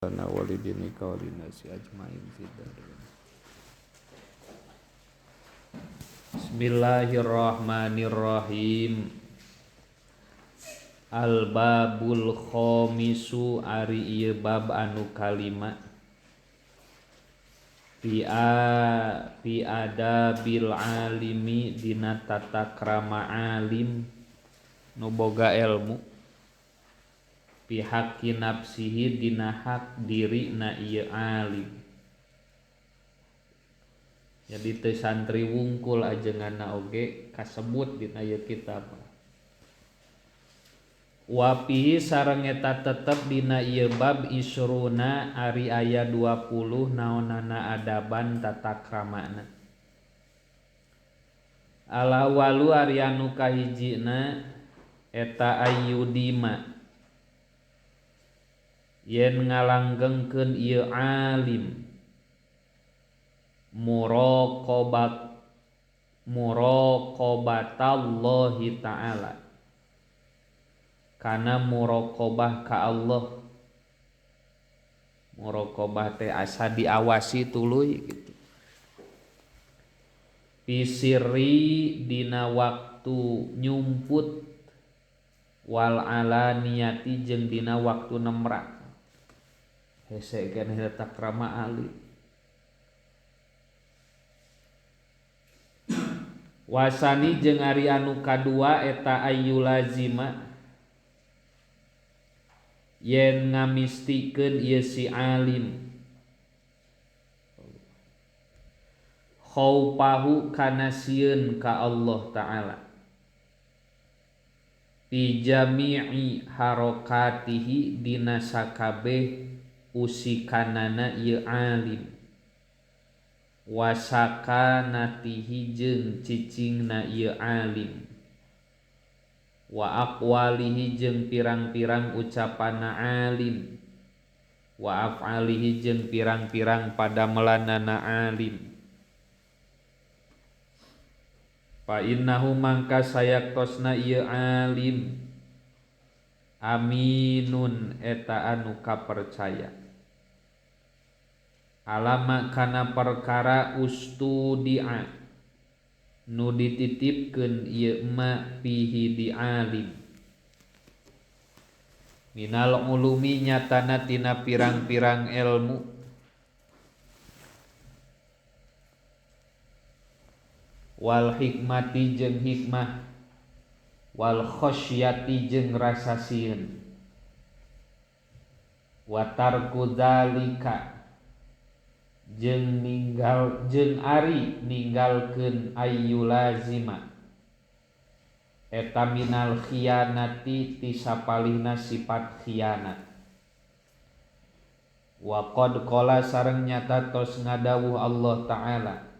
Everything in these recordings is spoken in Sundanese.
Lana walidinika walinasi ajmain fid. Bismillahirrahmanirrahim. Al-babul khamisu ari ieu bab anu kalima. Fi adabil alimi dina tata krama alim nu boga ilmu. Fi haqqi nafsihi dina hak diri na ieu alim. Jadi teu santri wungkul ajenganna oge kasebut dina ieu kitab. Wa fihi sareng eta tetep dina ieu bab isruna ari aya 20 naonana adaban tata kramana. Al awalu ari anu kahijina eta ayyudima yen ngalanggengkeun ieu alim muraqabatallahi ta'ala kana muraqabah ka Allah. Muraqabah teh asa diawasi tuluy gitu. Pisiri dina waktu nyumput wal alaniyati jeung dina waktu nemrak. Hese keneh eta krama ali. Wasani jeung ari anu kadua eta ayyulazima yen ngamistikeun ieu si alim khaufahu kana sieun ka Allah ta'ala fi jami'i harakatihi dina sakabeh usikanana ieu alim wasakanatihi jeung cicingna ieu alim wa aqwalihi jeung pirang-pirang ucapanna alim wa af'alihi jeung pirang-pirang padamelanana alim. Fa innahu mangka sayaktosna ieu alim aminun eta anu kapercaya alama kana perkara ustudia nu dititipkeun ieu ma fihi di alim minal ulumi nyatana tina pirang-pirang ilmu wal hikmati jeung hikmah wal khasyati jeung rasa sieun wa tarku dzalika jeung ninggal jeung ari ninggalkeun ayyulazima eta minal khianati ti sapalihna sifat khianat. Wa qad qala sareng nyata tos ngadawuh Allah ta'ala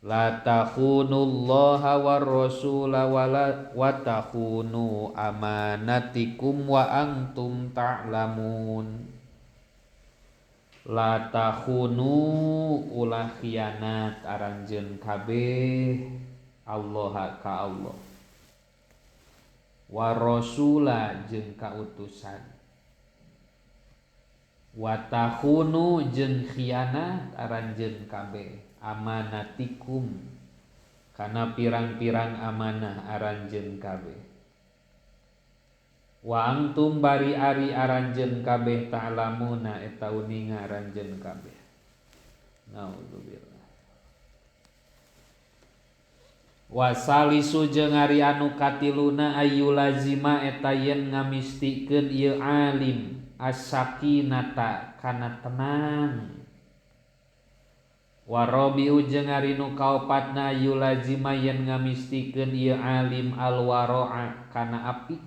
la takhunullaha war rasula wala wa takhunu amanatikum wa antum ta'lamun. La takhunu ulah khianat aranjeun kabeh Allah ka Allah wa rasula jeung kautusan wa takhunu jeung khianat aranjeun kabeh amanatikum kana pirang-pirang amanah aranjeun kabeh wa antum bari ari aranjeun kabeh ta'lamuna eta uninga aranjeun kabeh. Naudzubillah. Wa salisu jeung ari anu katiluna ayyulazima eta yen ngamistikeun ieu alim as-sakinata kana tenang. Wa rabiu jeung ari nu kaopatna ayyulazima yen ngamistikeun ieu alim al-wara'a kana apik.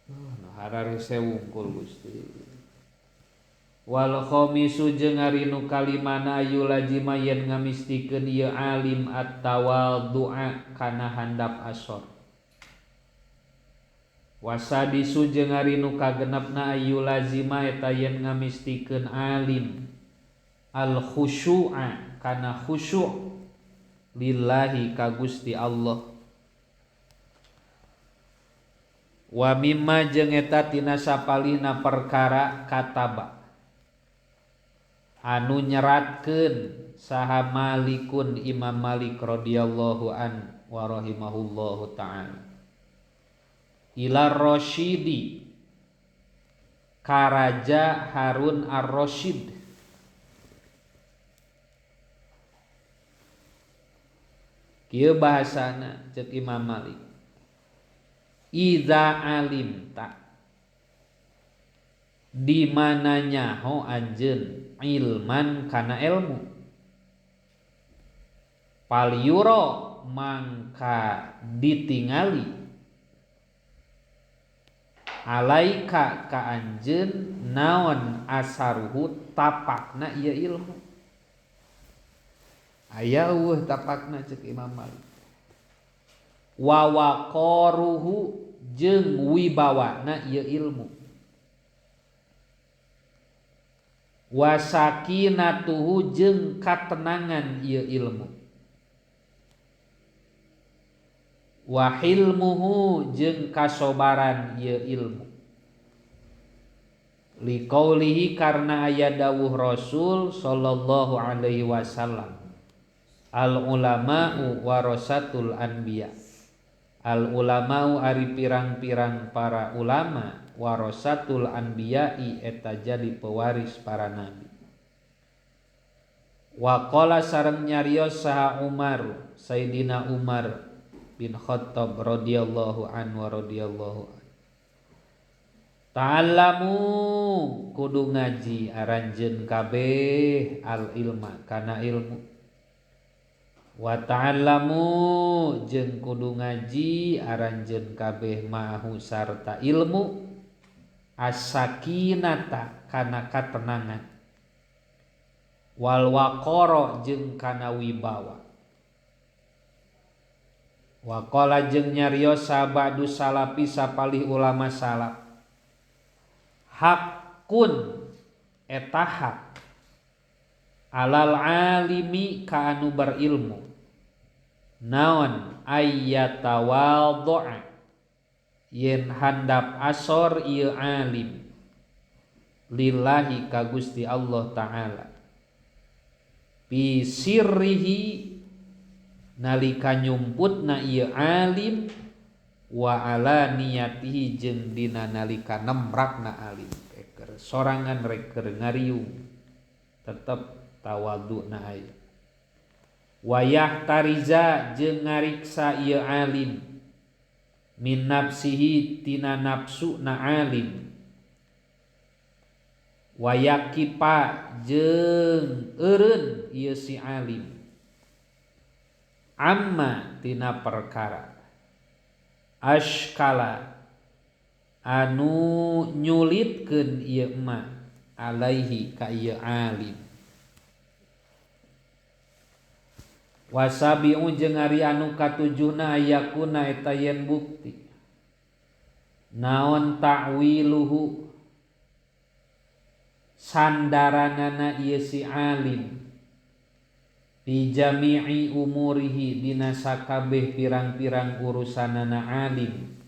Nah, hararese wungkul Gusti. Wal khamisu jeung ari nu kalimana ayyulazima yen ngamistikeun ieu alim at-tawadhu'a kana handap asor. Wasadisu jeung ari nu kagenepna ayyulazima eta yen ngamistikeun alim al khusyu'a kana khusyu' lillahi ka Gusti Allah. Wa mimma jeung eta tina sapalihna perkara kataba anu nyeratkeun saha Malikun Imam Malik radhiyallahu an wa rahimahullahu ta'ala ila Rasyidi karaja Harun Ar-Rasyid. Kieu bahasana ceuk Imam Malik, iza alimta di mana nyaho anjeun ilman kana ilmu palyuro mangka ditingali alaika ka anjeun naon asaruhu tapakna ieu ilmu. Aya eueuh tapakna ceuk Imam Malik. Wa waqaruhu jeung wibawana ieu ilmu. Wa sakinatuhu jeung katenangan ieu ilmu. Wa hilmuhu jeung kasobaran ieu ilmu. Liqaulihi karna aya dawuh Rasul sallallahu alaihi wasallam, al ulama'u warasatul anbiya. Al ulama'u ari pirang-pirang para ulama warasatul anbiya'i eta jadi pewaris para nabi. Wa qala sareng nyarios saha Umar, Sayyidina Umar bin Khattab radhiyallahu anhu wa radhiyallahu an. Ta'allamu kudu ngaji aranjeun kabeh al ilma kana ilmu. Wa ta'allamu jeung kudu ngaji aranjeun kabeh ma'ahu sarta ilmu as-sakinata kana katenangan wal waqara jeung kana wibawa. Wa qala jeung nyarios sabadu salafi sapalih ulama salaf, hakun eta hak alal alimi ka anu berilmu naon ayyatawadhu'a yen handap asor ieu alim lillahi ka Gusti Allah ta'ala bi sirrihi nalika nyumputna ieu alim wa ala niyatihi jeung dina nalika nemrakna alim eker sorangan rek keur ngariung tetep tawaduna aya. Wayah tariza jeung ngariksa ieu alim min nafsihi tina nafsu na alim wayakipa jeung eureun ieu si alim amma tina perkara ashkala anu nyulitkeun ieu ma alaihi ka ieu alim. Wasabi'u jeung ari anu katujuhna ayakuna eta yen bukti naon ta'wiluhu sandaranana ieu si alim fi jami'i umurihi dina sakabeh pirang-pirang urusanana alim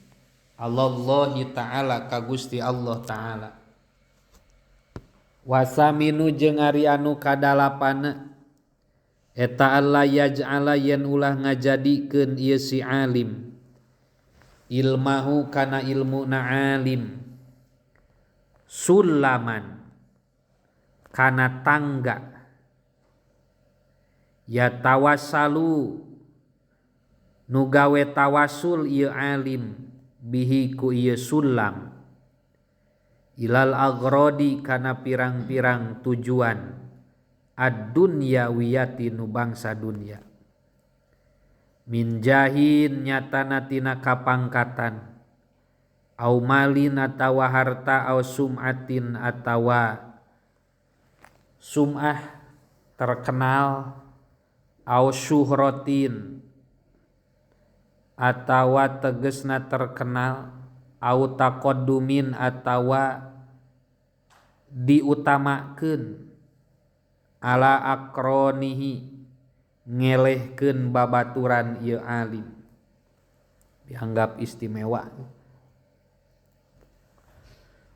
Allahi ta'ala ka Gusti Allah ta'ala. Wasaminu jeung ari anu kadalapana eta alla yaj'ala yen ulah ngajadikeun ieu si alim ilmahu kana ilmuna alim sulaman kana tangga ya tawassalu nu gawe tawasul ieu alim bihi ku ieu sulam ilal agrodi kana pirang-pirang tujuan ad-dunyawiyati nu bangsa dunya min jahin nyatana tina kapangkatan au malin atawa harta au sum'atin atawa sum'ah terkenal au syuhrotin atawa tegesna terkenal au taqaddumin atawa diutamakeun ala akronihi ngelehkeun babaturan ieu alim dianggap istimewa.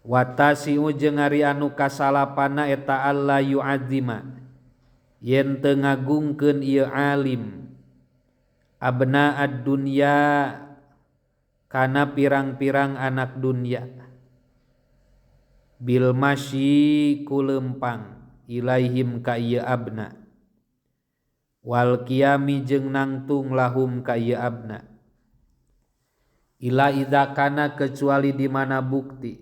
Watasiu jeung ari anu kasalapana eta alla yu'adzima yen teu ngagungkeun ieu alim abna ad-dunya kana pirang-pirang anak dunya bil masyi ku leumpang ilaihim ka ieu abna wal qiyami jeung nangtung lahum ka ieu abna ila idza kana kecuali di mana bukti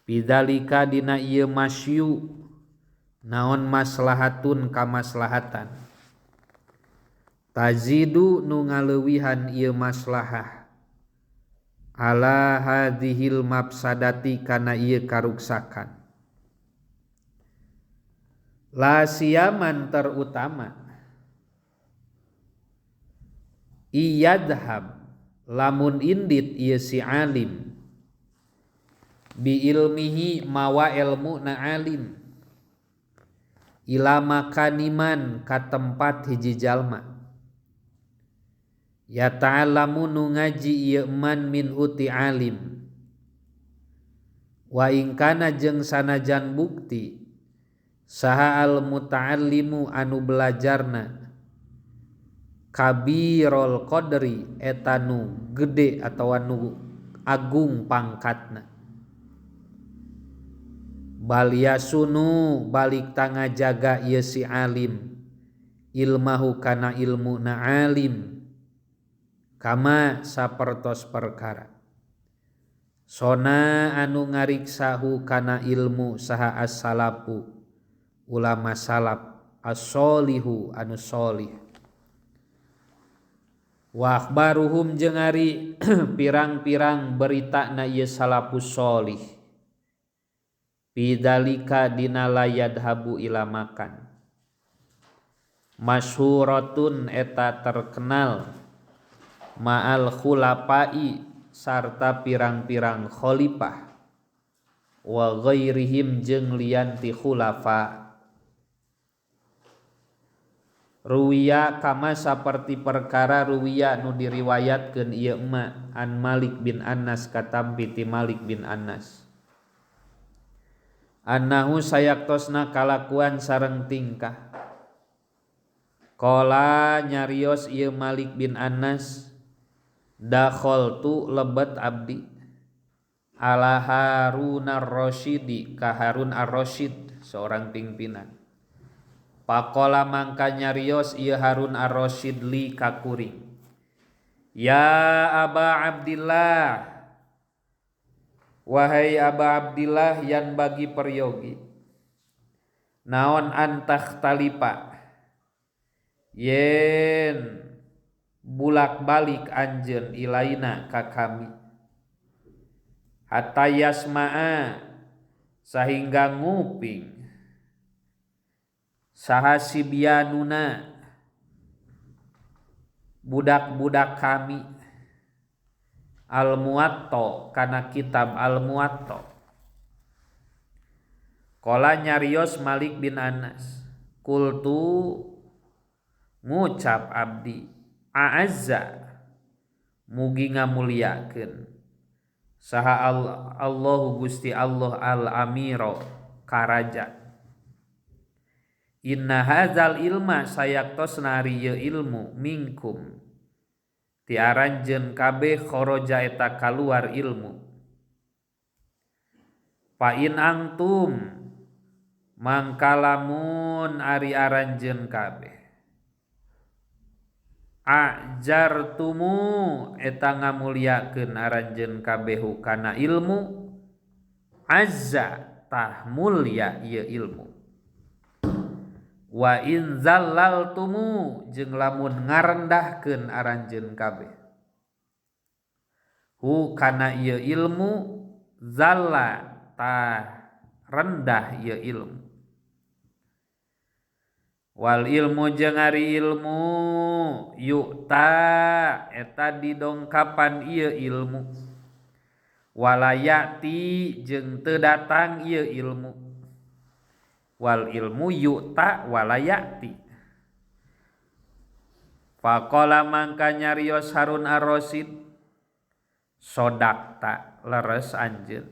bidzalika dina ieu masyu naon maslahatun kamaslahatan tazidu nu ngaleuwihan ieu maslahah ala hadhil mafsadati kana ieu karuksakan la siyaman terutama iyadhab lamun indit ieu si alim bi ilmihi mawa ilmu na alim ila makaniman ka tempat hiji jalma ya ta'allamu nu ngaji ieu man min uti alim wa in kana jeung sanajan bukti saha al muta'allimu anu belajarna kabirul qadri eta nu gede atawa nu agung pangkatna bal yasunu balik tanga jaga ieu si alim ilmahu kana ilmu na alim kama sapertos perkara sona anu ngariksahu kana ilmu saha as-salafu ulama salaf as-solihu anu solih wa akhbaruhum jeung ari pirang-pirang berita na ieu salafus solih bidzalika dina la yadhabu ila makan masyhuratun eta terkenal ma'al khulafa'i sarta pirang-pirang khalifah wa ghairihim jeung lian ti khulafa ruwiya kama saperti perkara ruwiya nu diriwayatkeun ieu ma an Malik bin Anas katampi ti Malik bin Anas annahu sayaktosna kalakuan sareng tingkah qala nyarios ieu Malik bin Anas dakhaltu lebet abdi ala Harun ar-Rasyidi ka Harun ar-Rasyid seorang pimpinan pakola mangka nyarios ieu Harun ar-Rasyid li ka kuring ya Aba Abdillah wahai Aba Abdillah yan bagi peryogi naon antah talipa yen bulak-balik anjeun ilaina ka kami hatta yasma'a sahingga nguping saha sibyanuna budak-budak kami Al-Muwatta kana kitab Al-Muwatta. Qala nyarios Malik bin Anas, qultu ngucap abdi a'azza mugi ngamuliakeun saha Allahu Gusti Allah al-Amiro karaja. Inna hadzal ilma sayaktosna ari ieu ilmu minkum ti aranjeun kabeh kharaja eta kaluar ilmu fa in antum mangkalamun ari aranjeun kabeh ajartumu eta ngamuliakeun aranjeun kabeh kana ilmu azza tah mulya ieu ilmu wa in zallaltumu jeung lamun ngarendahkeun aranjeun kabeh hu kana ieu ilmu zalla tah rendah ieu ilmu wal ilmu jeung ari ilmu yu'ta eta didongkapan ieu ilmu walayati jeung teu datang ieu ilmu wal ilmu yu'ta walayati. Faqala mangka nyarios Harun Ar-Rasyid sodakta leres anjeun.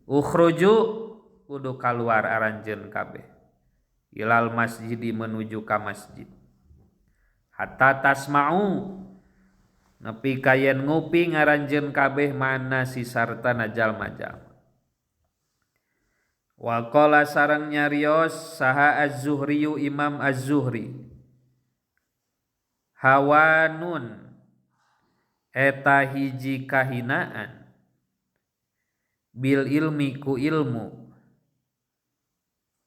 Ukhruju kudu kaluar aranjeun kabeh ilal masjidi menuju ka masjid hatta tasma'u nepi ka yen nguping aranjeun kabeh mana si sartana jalma-jalma. Wa qala sareng nyarios saha Az-Zuhriyu Imam Az-Zuhri hawanun eta hiji kahinaan bil ilmi ku ilmu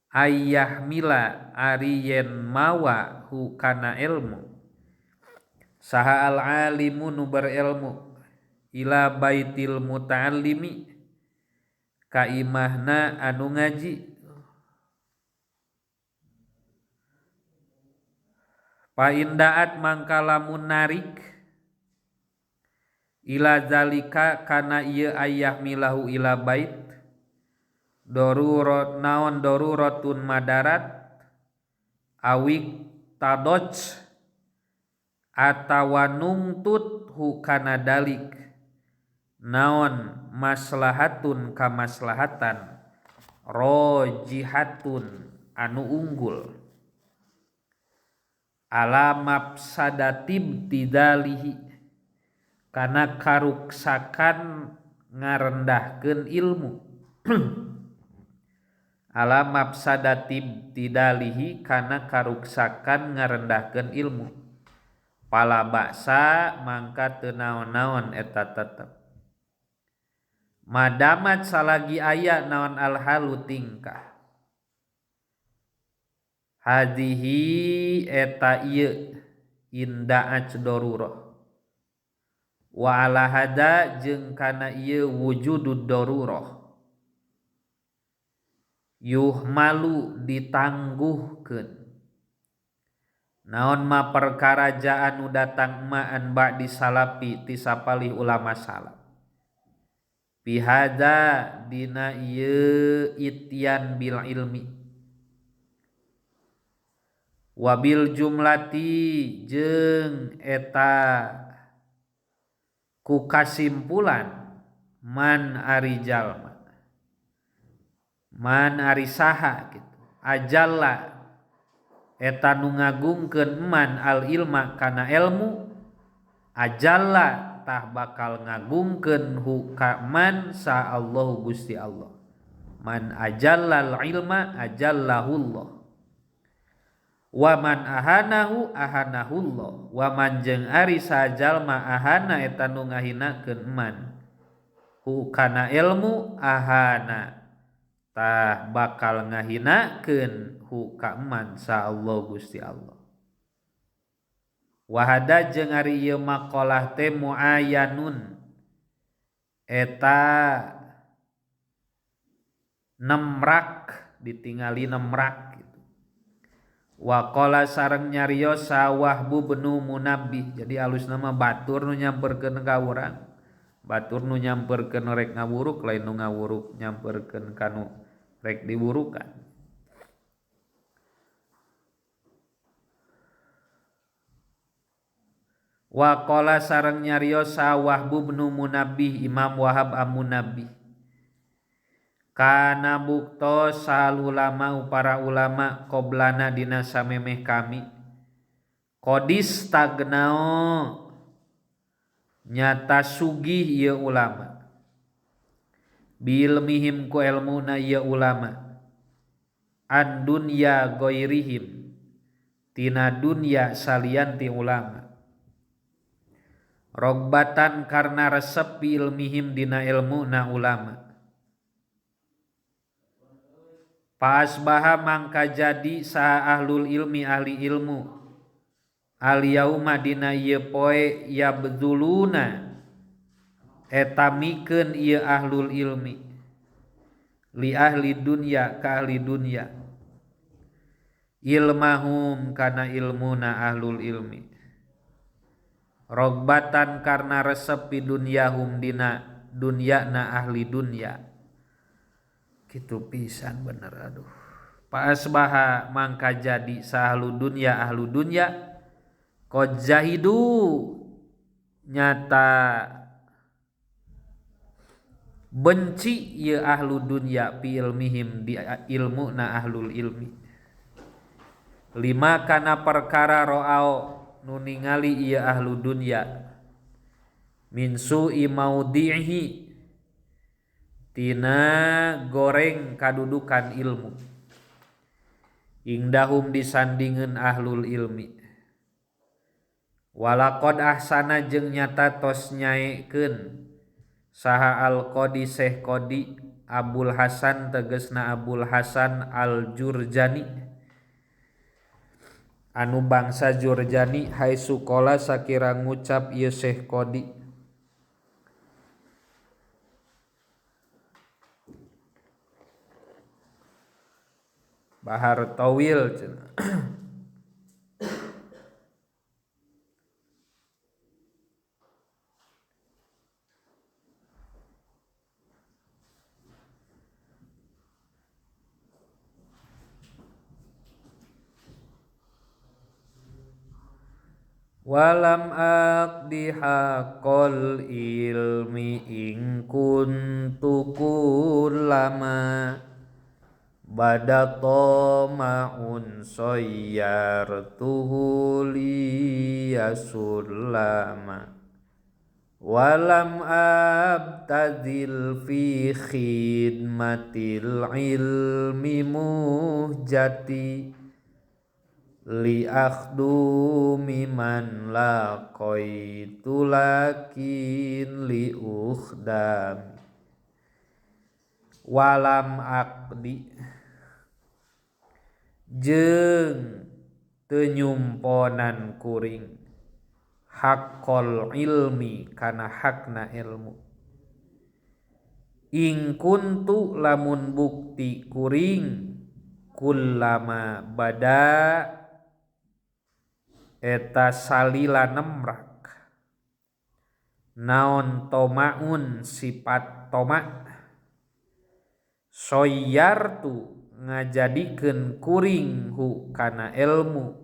ayyahmila ari yen mawa hu kana ilmu saha al alimu nu berilmu ila baitil muta'allimi ka imahna anu ngaji pa indaat mangka lamun narik ila zalika kana ieu ayyahmilahu ila bait darurat naon daruratun madarat awik tadoj atawa nungtut hu kana dalik naon maslahatun kamaslahatan rojihatun anu unggul ala mafsadatib tidalihi kana karuksakan ngarendahkeun ilmu ala mafsadatib tidalihi kana karuksakan ngarendahkeun ilmu pala baksa mangka teu naon-naon eta tetep madamat salagi aya naon alhalu tingkah hadihi eta ieu inda'at darurah wa ala hada jeung kana ieu wujudud darurah yuhmalu ditangguhkeun naon ma perkara jaan nu datang ma an ba'di salafi ti sapalih ulama salaf bihada dina ieu ityan bil ilmi wabil jumlati jeung eta ku kasimpulan man ari jalma man ari saha kitu ajalla eta nu ngagungkeun man al ilma kana ilmu ajalla tah bakal ngagungkeun hu ka man sa Allahu Gusti Allah man ajallal ilma ajallahullah wa man ahanahu ahanahullah wa man jeung ari sajalma ahana eta nu ngahinakeun man hu kana ilmu ahana tah bakal ngahinakeun hu ka man sa Allah Gusti Allah. Wahada jeung ari ieu maqalah teh muayyanun eta nemrak ditingali nemrak gitu. Wa qala sareng nyarios Wahbu bin Munabbih jadi alusna mah batur nu nyamperkeun ka urang batur nu nyamperkeun rek ngawuruk lain nu ngawuruk nyamperkeun ka nu rek diwurukan. Wa qala sareng nyarios Wahbu bin Munabbih Imam Wahab Amunabbih kana buktos ulama para ulama qoblana dina samemeh kami qadis tagnao nyata sugih ieu ulama bilmihim ku elmuna ieu ulama an dunya ghairihim tina dunya salian ti ulama rogbatan karena resep ilmihim dina ilmu na ulama paasbaha mangka jadi saha ahlul ilmi ahli ilmu al yauma dina ieu poe yabdzuluna eta mikeun ieu ahlul ilmi li ahli dunya ka ahli dunya ilmahum kana ilmuna ahlul ilmi rogbatan karena resep di dunyahum dina dunyana ahli dunya kitu pisan bener aduh pa asbaha mangka jadi sahlu dunya ahlu dunya qad zahidu nyata Benci ieu ahlu dunya fi ilmihim di ilmu na ahlul ilmi. Lima kana perkara ro'ao nu ningali ieu ahlu dunya min su'i maudhihi tina goreng kadudukan ilmu indahum disandingeun ahlul ilmi. Walaqad ahsana jeung nyata tos nyaekeun saha al-Qadi Syekh Qadi Abul Hasan tegesna Abul Hasan al-Jurjani anu bangsa Jurjani haitsu qala sakira ngucap ieu Syekh Qadi Bahar Tawil cenah. Walam aqdi haqqal ilmi in kuntu kullama bada tama'un sayyartuhu liyasullama walam abtadil fi khidmatil ilmi muhjati li akhdumi man laqaitu lakin li ukhdam. Walam aqdi jeung teu nyumponan kuring haqqal ilmi kana hakna ilmu ing kuntu lamun bukti kuring kullama bada eta salila nemrak naon tomaun sifat tomak soyartu ngajadikeun kuring hu kana ilmu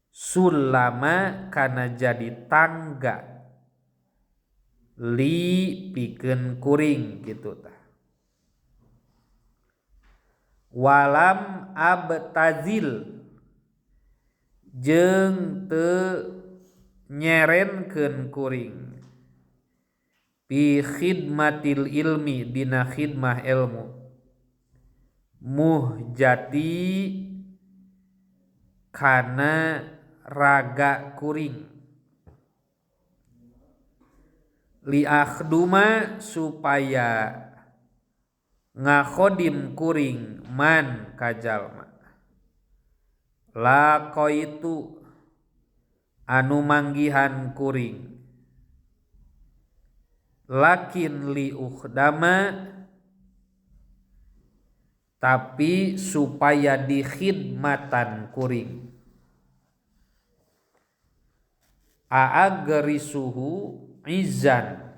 sulama kana jadi tangga li pikeun kuring kitu tah. Walam abtazil jeung teu nyerenkeun kuring fi khidmatil ilmi dina khidmah ilmu muhjati kana raga kuring li akhduma supaya ngakhodim kuring man kajalma laqaitu anu manggihan kuring lakin li ukhdama tapi supaya dikhidmatan kuring aagrisuhu izan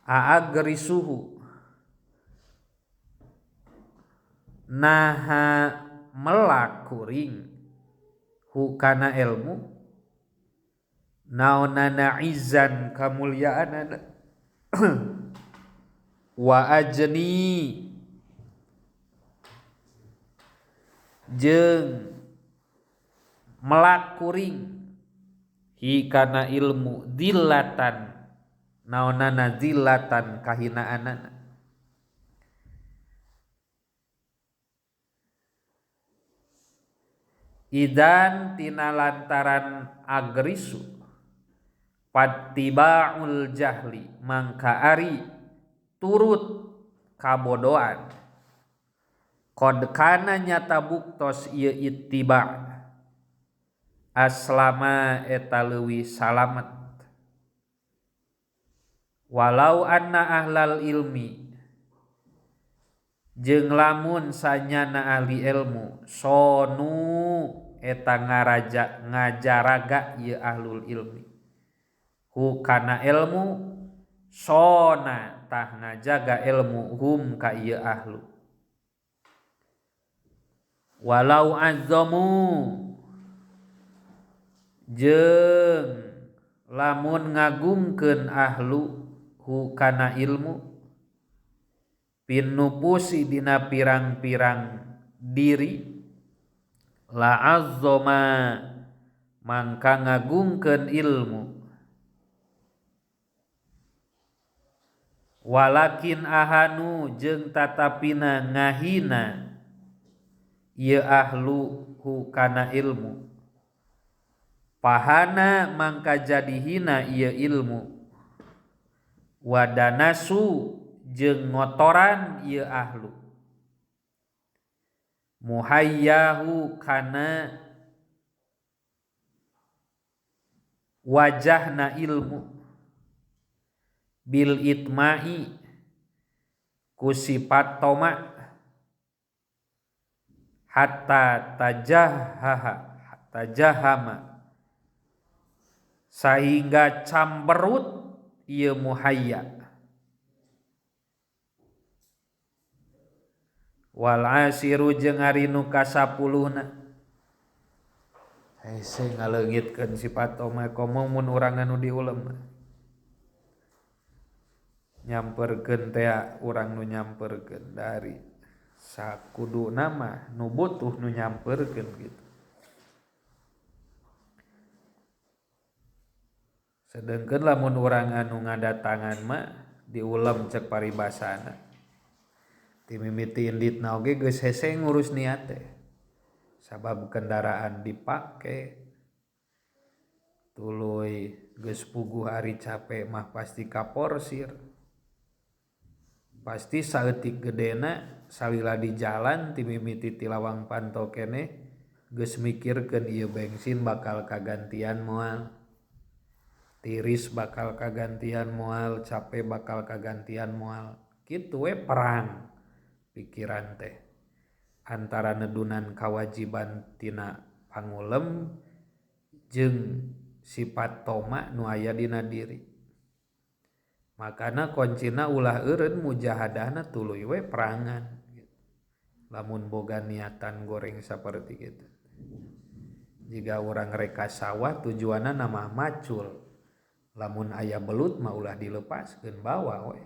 aagrisuhu naha melak kuring hukana ilmu naonana izan kamulyaanana wa ajni jeung melak kuring hi kana ilmu dilatan naonana dilatan kahinaanana. Idan tina lantaran agrisu pattibaul jahli mangka ari turut kabodoan qad kana nyata buktos ieu ittiba aslama eta leuwih salamet walau anna ahlal ilmi jeung lamun sanyana ahli ilmu sonu eta ngaraja ngajaraga ieu ahlul ilmi hu kana ilmu sona tah ngajaga ilmu hum ka ieu ahlu walau azzamu jeung lamun ngagungkeun ahlu hu kana ilmu Pinupusi dina pirang-pirang diri la azzama mangka ngagungkeun ilmu walakin ahanu jeung tatapina ngahina ieu ahlu hu kana ilmu pahana mangka jadi hina ieu ilmu wadanasu jeung ngotoran ieu ahlu muhayyahu kana wajahna ilmu bil itma'i ku sifat toma hatta tajahama sehingga camberut ieu muhayya wal asiru jeung ari nu kasapuluhna hese ngaleungitkeun sifat toma komo mun urang anu diulem nyamperkeun teh urang nu nyamperkeun dari sakuduna mah nu butuh nu nyamperkeun gitu. Sedengkeun lamun urang anu ngadatangan mah diulem cek paribasana. Ti mimiti inditna oge geus hese ngurus niat teh. Sabab kendaraan dipake tuluy geus puguh ari capek mah pasti kaporsir. Pasti saeutik gedena salila di jalan ti mimiti ti Lawang Panto keneh geus mikirkeun ieu bensin bakal kagantian moal, tiris bakal kagantian moal, capek bakal kagantian moal. Kitu we perang pikiran teh antara nedunan kawajiban tina pangulem jeung sifat toma nu aya dina diri. Makana kuncina ulah eureun mujahadahna tuluy we perangan. Lamun boga niatan goreng saperti kitu. Jika urang reka sawah tujuanna nama macul. Lamun aya belut mah ulah dilepaskeun bawa we.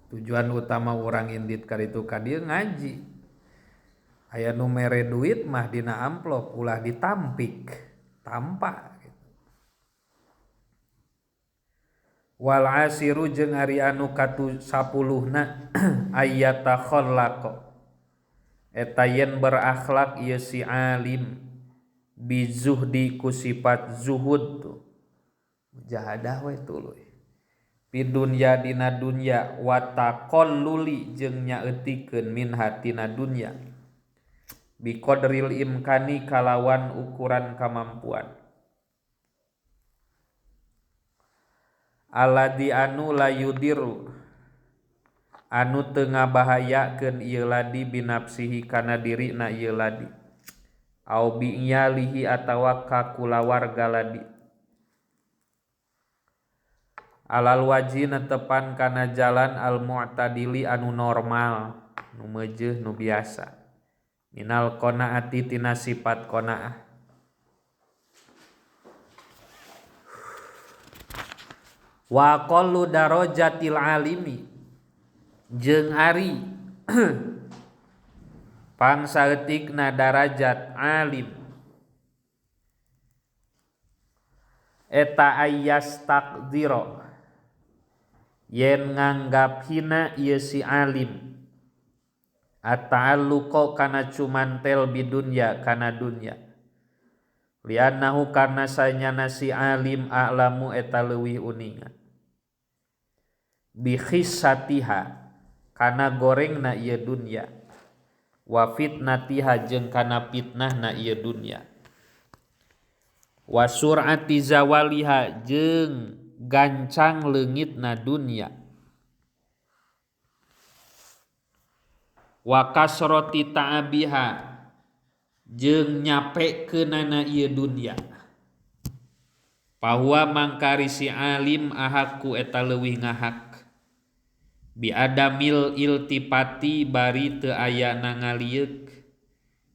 Tujuan utama urang indit kaditu ka dieu ngaji. Aya nu mere duit mah dina amplop ulah ditampik, tampak. Wal asiru jeung ari anu katu sapuluhna ayata khallaqa eta yen berakhlak ieu si alim bizuhdi ku sifat zuhud tuh mujahadah we tuluy pi dunya dina dunya wa taqalluli jeung nyaeutikeun min hatina dunya bi qadril imkani kalawan ukuran kamampuan aladi anu layudiru anu teu ngabahayakeun ieu ladi binafsihi kana dirina ieu ladi au bi'yalihi atawa ka kulawarga ladi alal wajhi netepan kana jalan al mu'tadili anu normal nu meujeuh nu biasa minal qanaati tina sifat qanaah. Wa qallu darajatil alimi jeung ari pangsaeutikna darajat alim eta ayas takdiro yen nganggap hina ieu si alim at-ta'alluqa kana cumantel bidunya kana dunya li'annahu karna sanyana si alim a'lamu eta leuwih uninga bi khissatiha kana gorengna ieu dunya wa fitnatiha jeung kana fitnahna ieu dunya wa sur'ati zawaliha jeung gancang leungitna dunya wa kasrati ta'abiha jeung nyapekeunana ieu dunya pahuwa mangkari si alim ahaku eta leuwih ngahak bi adamil iltipati bari teu aya nangalieuk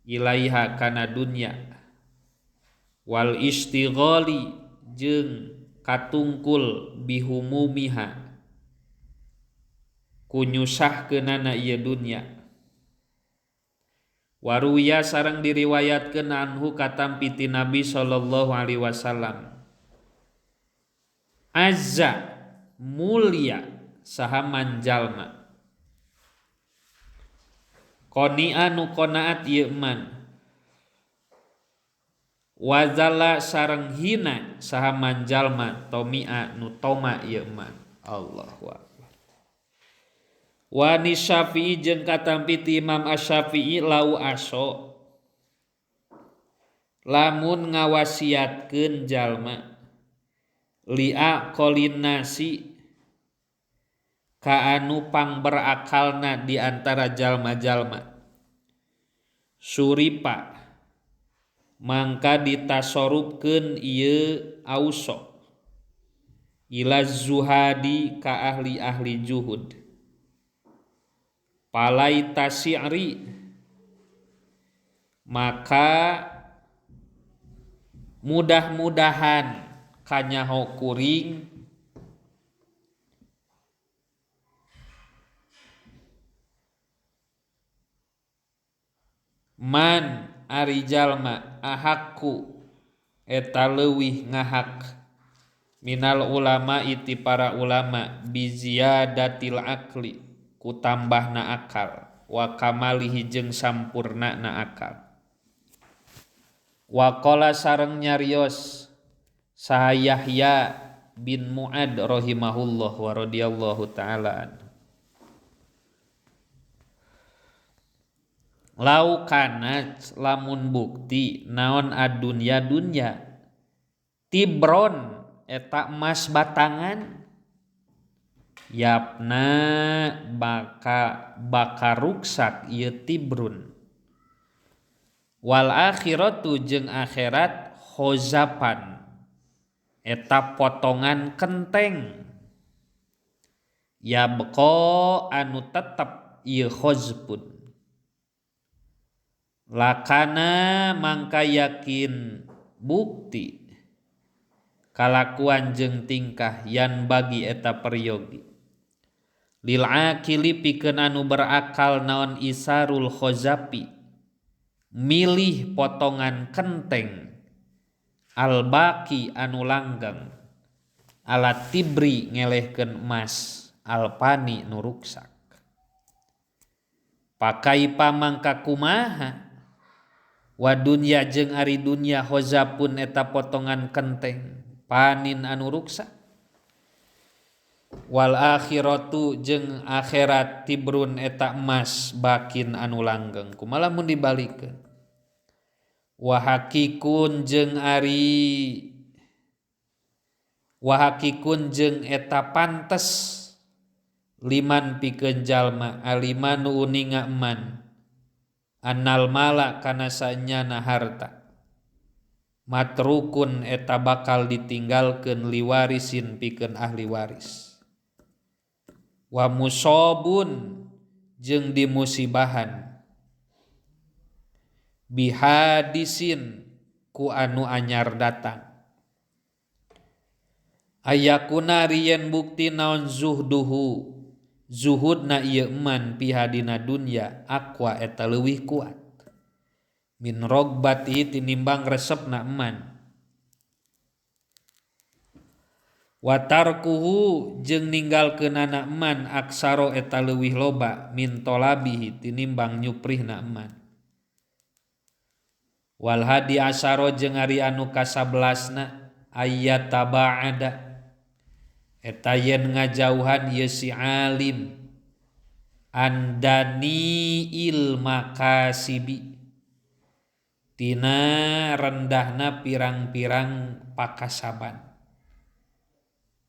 ilaiha kana dunya wal istighali jeung katungkul bihumumiha ku nyusahkeunana ieu dunya. Waruya sareng diriwayatkeun anhu katampi ti Nabi sallallahu alaihi wasallam. Azza mulia saha manjalma qoni'a nu qanaat ieu man wazala sareng hina saha manjalma tomi'a nu toma ieu man. Allahu akbar. Wa ni Syafi'i jeung katampi ti Imam Asy-Syafi'i lau aso lamun ngawasiatkeun jalma li'a qolinasi ka anu pangberakalna di antara jalma-jalma suripa mangka ditasorupkeun ieu auso ila zuhadi ka ahli-ahli juhud palai tasyri maka mudah-mudahan kanyaho kuring man ari jalma ahakku eta leuwih ngahak minal ulama iti para ulama biziyadatil akli ku tambahna akal wa kamalihi jeung sampurnana akal. Wa qala sareng nyarios saha Yahya bin Mu'ad rahimahullah wa radhiyallahu taala anhu. Lau kanat lamun bukti naon adunya dunya tibron eta emas batangan yapna baka ruksak ieu tibrun wal akhiratu jeung akhirat khozapan eta potongan kenteng yabqa anu tetep ieu khozpun lakana mangka yakin bukti kalakuan jeung tingkah yan bagi eta peryogi lil akili pikeun anu berakal naon isarul khozapi milih potongan kenteng albaki anu langgeng ala tibri ngelehkeun emas alpani nu ruksak pakai pamangka kumaha wa dunya jeung ari dunya hozapun eta potongan kenteng panin anu ruksak wal akhiratu jeung akhirat tibrun eta emas bakin anu langgeng kumaha lamun dibalikeun wa hakikun jeung ari wa hakikun jeung eta pantes liman pikeun jalma alimanu uninga eman annal mala kana sanyana harta matrukun eta bakal ditinggalkeun liwarisin pikeun ahli waris wa musobun jeung dimusibahan bihadisin ku anu anyar datang ayakuna riyen bukti naon zuhduhu zuhudna ieu eman pihadina dunya aqwa eta leuwih kuat min rogbati tinimbang resepna eman wa tarkuhu jeung ninggalkeunana eman aksaro eta leuwih loba min tolabihi tinimbang nyuprihna eman wal hadi asaro jeung ari anu kasabelasna ayat tabaada eta yen ngajauhan ieu si alim andani ilmakasibi tina rendahna pirang-pirang pakasaban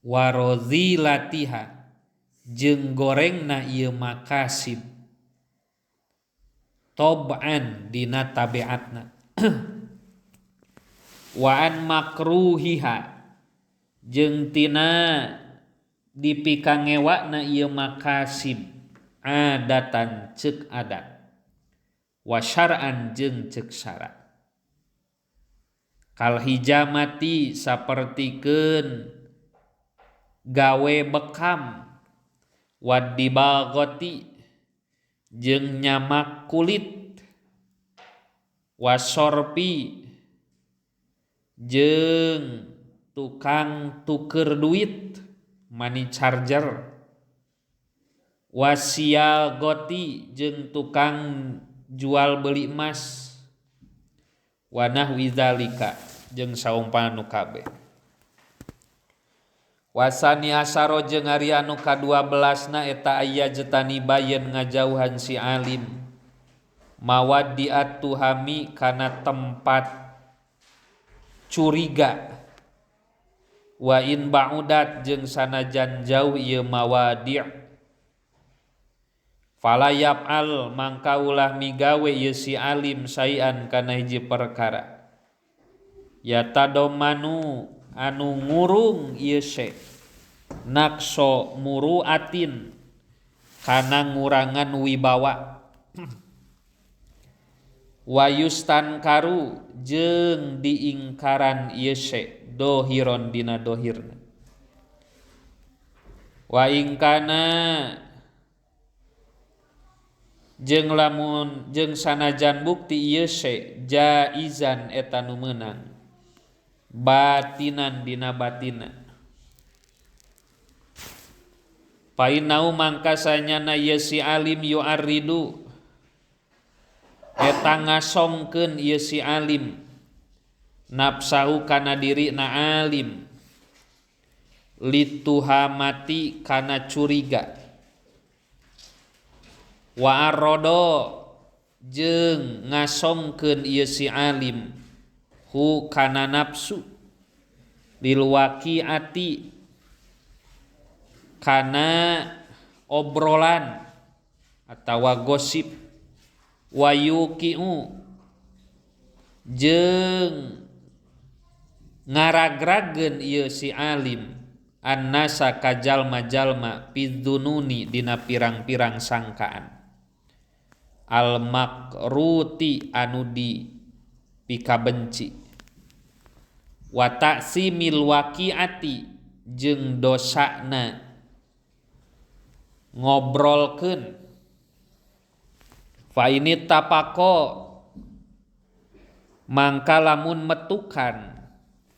warodzilatiha jeung gorengna ieu makasib tob'an dina tabiatna wa an makruhiha jeung tina dipikangewakna ieu makasib adatan ceuk adat wa syar'an jeung ceuk syara kal hijamati sapertikeun gawe bekam Wadibagoti jeung nyamak kulit wasorpi jeung tukang tuker duit money charger wasiagoti jeung tukang jual beli emas wanah widzalika jeung saumpama nu kabeh wasani asaro jeung ari anu ka-12 na eta aya jetani bayen ngajauhan si alim mawaddi atuhami kana tempat curiga wa in ba'udat jeung sanajan jauh ieu mawadi' fala yaf'al mangka ulah migawe ieu si alim sayan kana hiji perkara yatadomanu anu ngurung ieu se naqso muruatin kana ngurangan wibawa wa yustankaru jeung diingkaran ieu se dohiron dina dohirna wa ingkana jeung lamun jeung sanajan bukti ieu se jaizan eta nu meunang batinan dina batina painau mangka sanyana ieu si alim yu'arridu eta ngasongkeun ieu si alim nafsahu kana diri na alim lituhamati kana curiga wa arrodo jeung ngasongkeun ieu si alim hu kana nafsu lil waqi'ati kana obrolan atawa gosip wa yuqi'u jeung ngaragrageun ieu si alim annasa ka jalma-jalma pidzununi dina pirang-pirang sangkaan al makruti anu di pikabenci wa ta'simil waqi'ati jeung dosana ngobrolkeun fa ini tapako mangka lamun metukan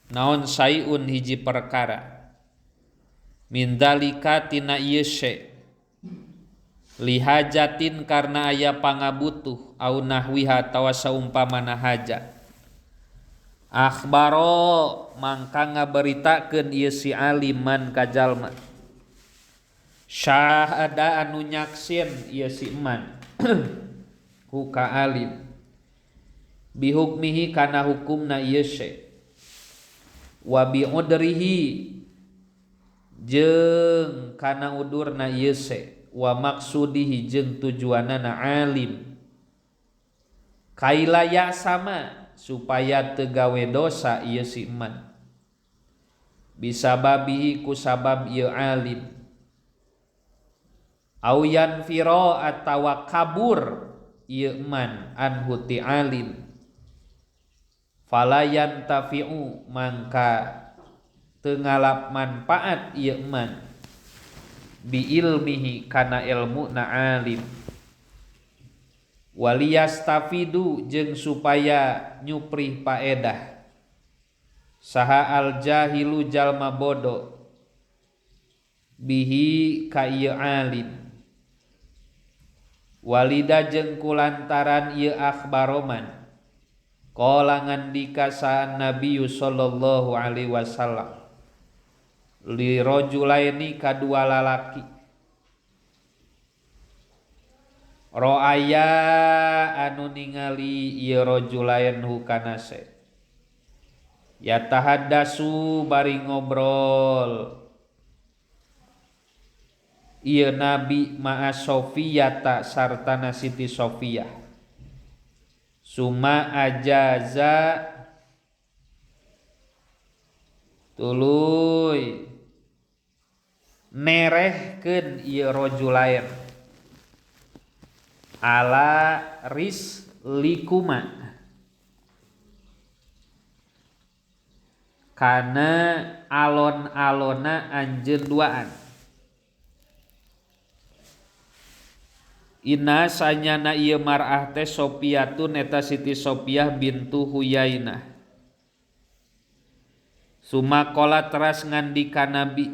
naon saiun hiji perkara min dalika tina ieu se lihajatin karena aya pangabutuh au nahwiha tawa saumpamana hajat akhbaro mangka ngaberitakeun ieu si aliman ka jalma syahada anu nyaksin ieu si man hu ka alim bihukmihi kana hukumna ieu se wa bi udrihi jeung kana udurna ieu se wa maksudihi jeung tujuanana alim kailaya sama supaya teu gawe dosa ieu si man bisababihi ku sabab ieu alim au yanfiro atawa kabur ieu man anhu ti alim fala yantafi'u mangka teu ngalap manfaat ieu man bi ilmihi kana ilmu na alim waliyastafidu jeung supaya nyuprih paedah saha al jahilu jalma bodo bihi ka ieu alim walida jeung kulantaran ieu akhbaroman qala ngandika saan Nabi sallallahu alaihi wasallam li rajulaini kadua lalaki roaya anu ningali ieu rajulain hukana se yatahaddasu bari ngobrol ieu nabi ma'a Sofiyata sartana Siti Sofiyah suma ajaza tuluy nerehkeun ieu rajulain ala rislikuma kana alon-alona anjeun duaan. Inna sanyana ieu mar'ah teh Sofiyatun eta Siti Sofiyah bintu Huyainah. Sumakola teras ngandika Nabi,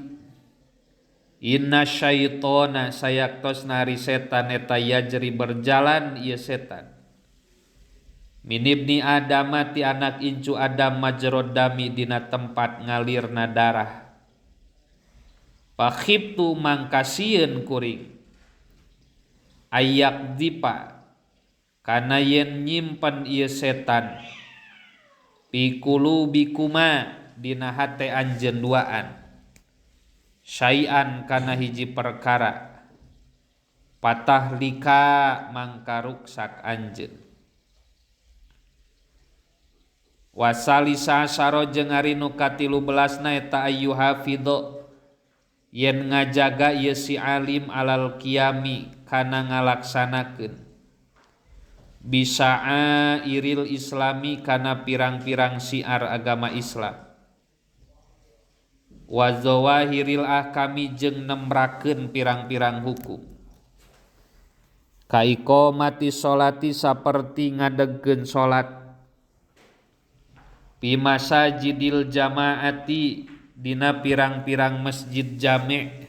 inna syaitona sayaktosna ari setan eta yajri berjalan ieu setan. Minibni Adama ti anak incu Adam majrod dami dina tempat ngalirna darah. Fakhibtu mangkasieun kuring ayak dipa kana yen nyimpen ieu setan pikulu bikuma dina hate anjeun duaan syai'an kana hiji perkara patah lika mangka ruksak anjeun. Wasalisa saro jeung ari nu ka-13na eta ayyuhafidho yen ngajaga ieu si alim alal qiyami kana ngalaksanakeun bisaa iril islami kana pirang-pirang syiar agama Islam wa zawahiril ahkami jeung nemrakeun pirang-pirang hukum kaikomati sholati saperti ngadegkeun salat fi masajidil jamaati dina pirang-pirang masjid jami'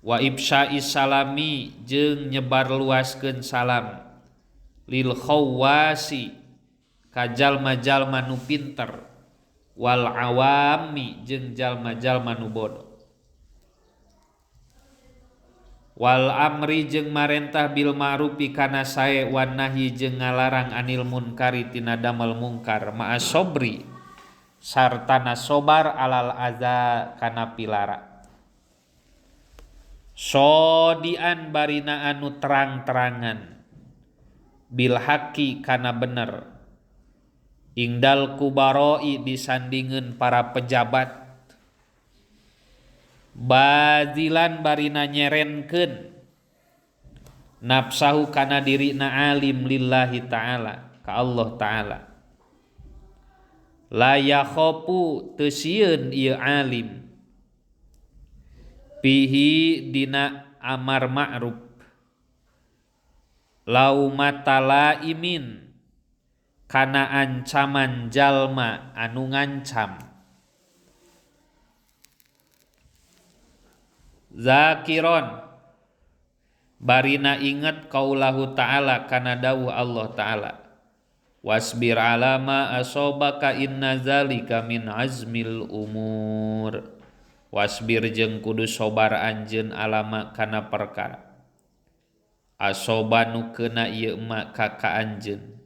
wa ifsya'i salami jeung nyebar luaskeun salam lil khawasi ka jalma-jalma nu pinter wal awami jeung jalma-jalma nu bodoh wal amri jeung marentah bil ma'rufi kana sae wan nahyi jeung ngalarang anil munkari tina damel mungkar ma'a sobri sartana sobar alal adza kana pilara sodian barina anu terang-terangan bil haqi kana bener ingdal kubaroi disandingeun para pejabat bazilan barina nyerenkeun nafsahu kana dirina alim lillahi ta'ala ka Allah ta'ala la yakhafu teu sieun ieu alim pihi dina amar ma'ruf laumatala imin kana ancaman jalma anu ngancam zakiron barina inget kaulahu ta'ala kana dawuh Allah ta'ala wasbir ala ma asobaka inna zalika min azmil umur wasbir jeung kudu sobar anjeun alama kana perkara asoba nu keuna ieu ma ka ka anjeun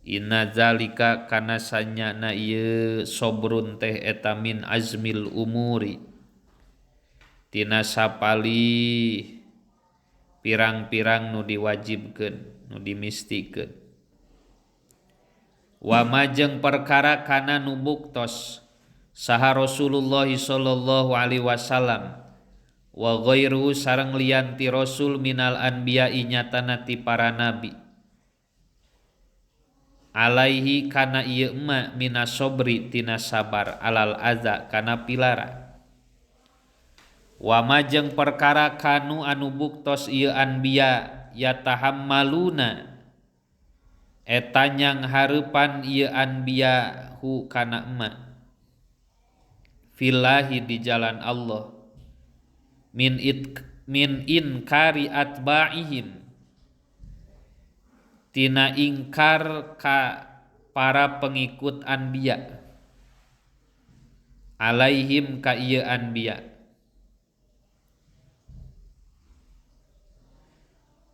inna zalika kana sanyana ieu sobrun teh eta min azmil umuri tina sapali pirang-pirang nu diwajibkeun nu dimistikeun wa majeng perkara kana nu buktos saha Rasulullah sallallahu alaihi wasallam wa ghairuhu sareng liyan ti rasul minal anbiya'i nyatana ti para nabi alaihi kana ieu ma minas sobri tina sabar alal adza kana pilara wa majeng perkara kanu anu buktos ieu anbiya yatahammaluna eta nyanghareupan ieu anbiya hu kana ma fillahi di jalan Allah min inkari atba'ihim tina ingkar ka para pengikut anbiya alaihim ka ieu anbiya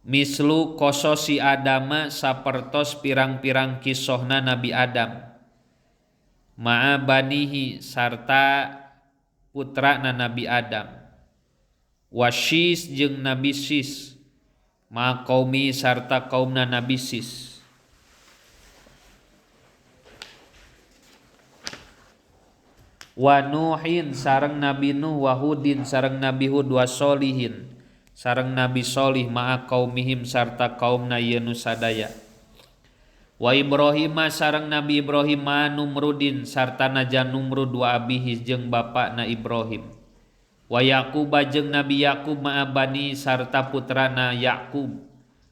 mislu kososi Adama sapertos pirang-pirang kisohna Nabi Adam ma'a banihi sarta putrana Nabi Adam wasyis jeung Nabi Sis ma qaumi sarta kaumna Nabi Sis wa Nuhin sareng Nabi Nuh wa Hudin sareng Nabi Hud wa Solihin sareng Nabi Solih ma'a qaumihim sarta kaumna ieu nu sadaya wa Ibrahim sareng Nabi Ibrahim ma Numrudin sarta naja Numrud wa abihi jeung bapakna Ibrahim Wa Yaqub jeung Nabi Yaqub ma'a bani sarta putrana Yaqub.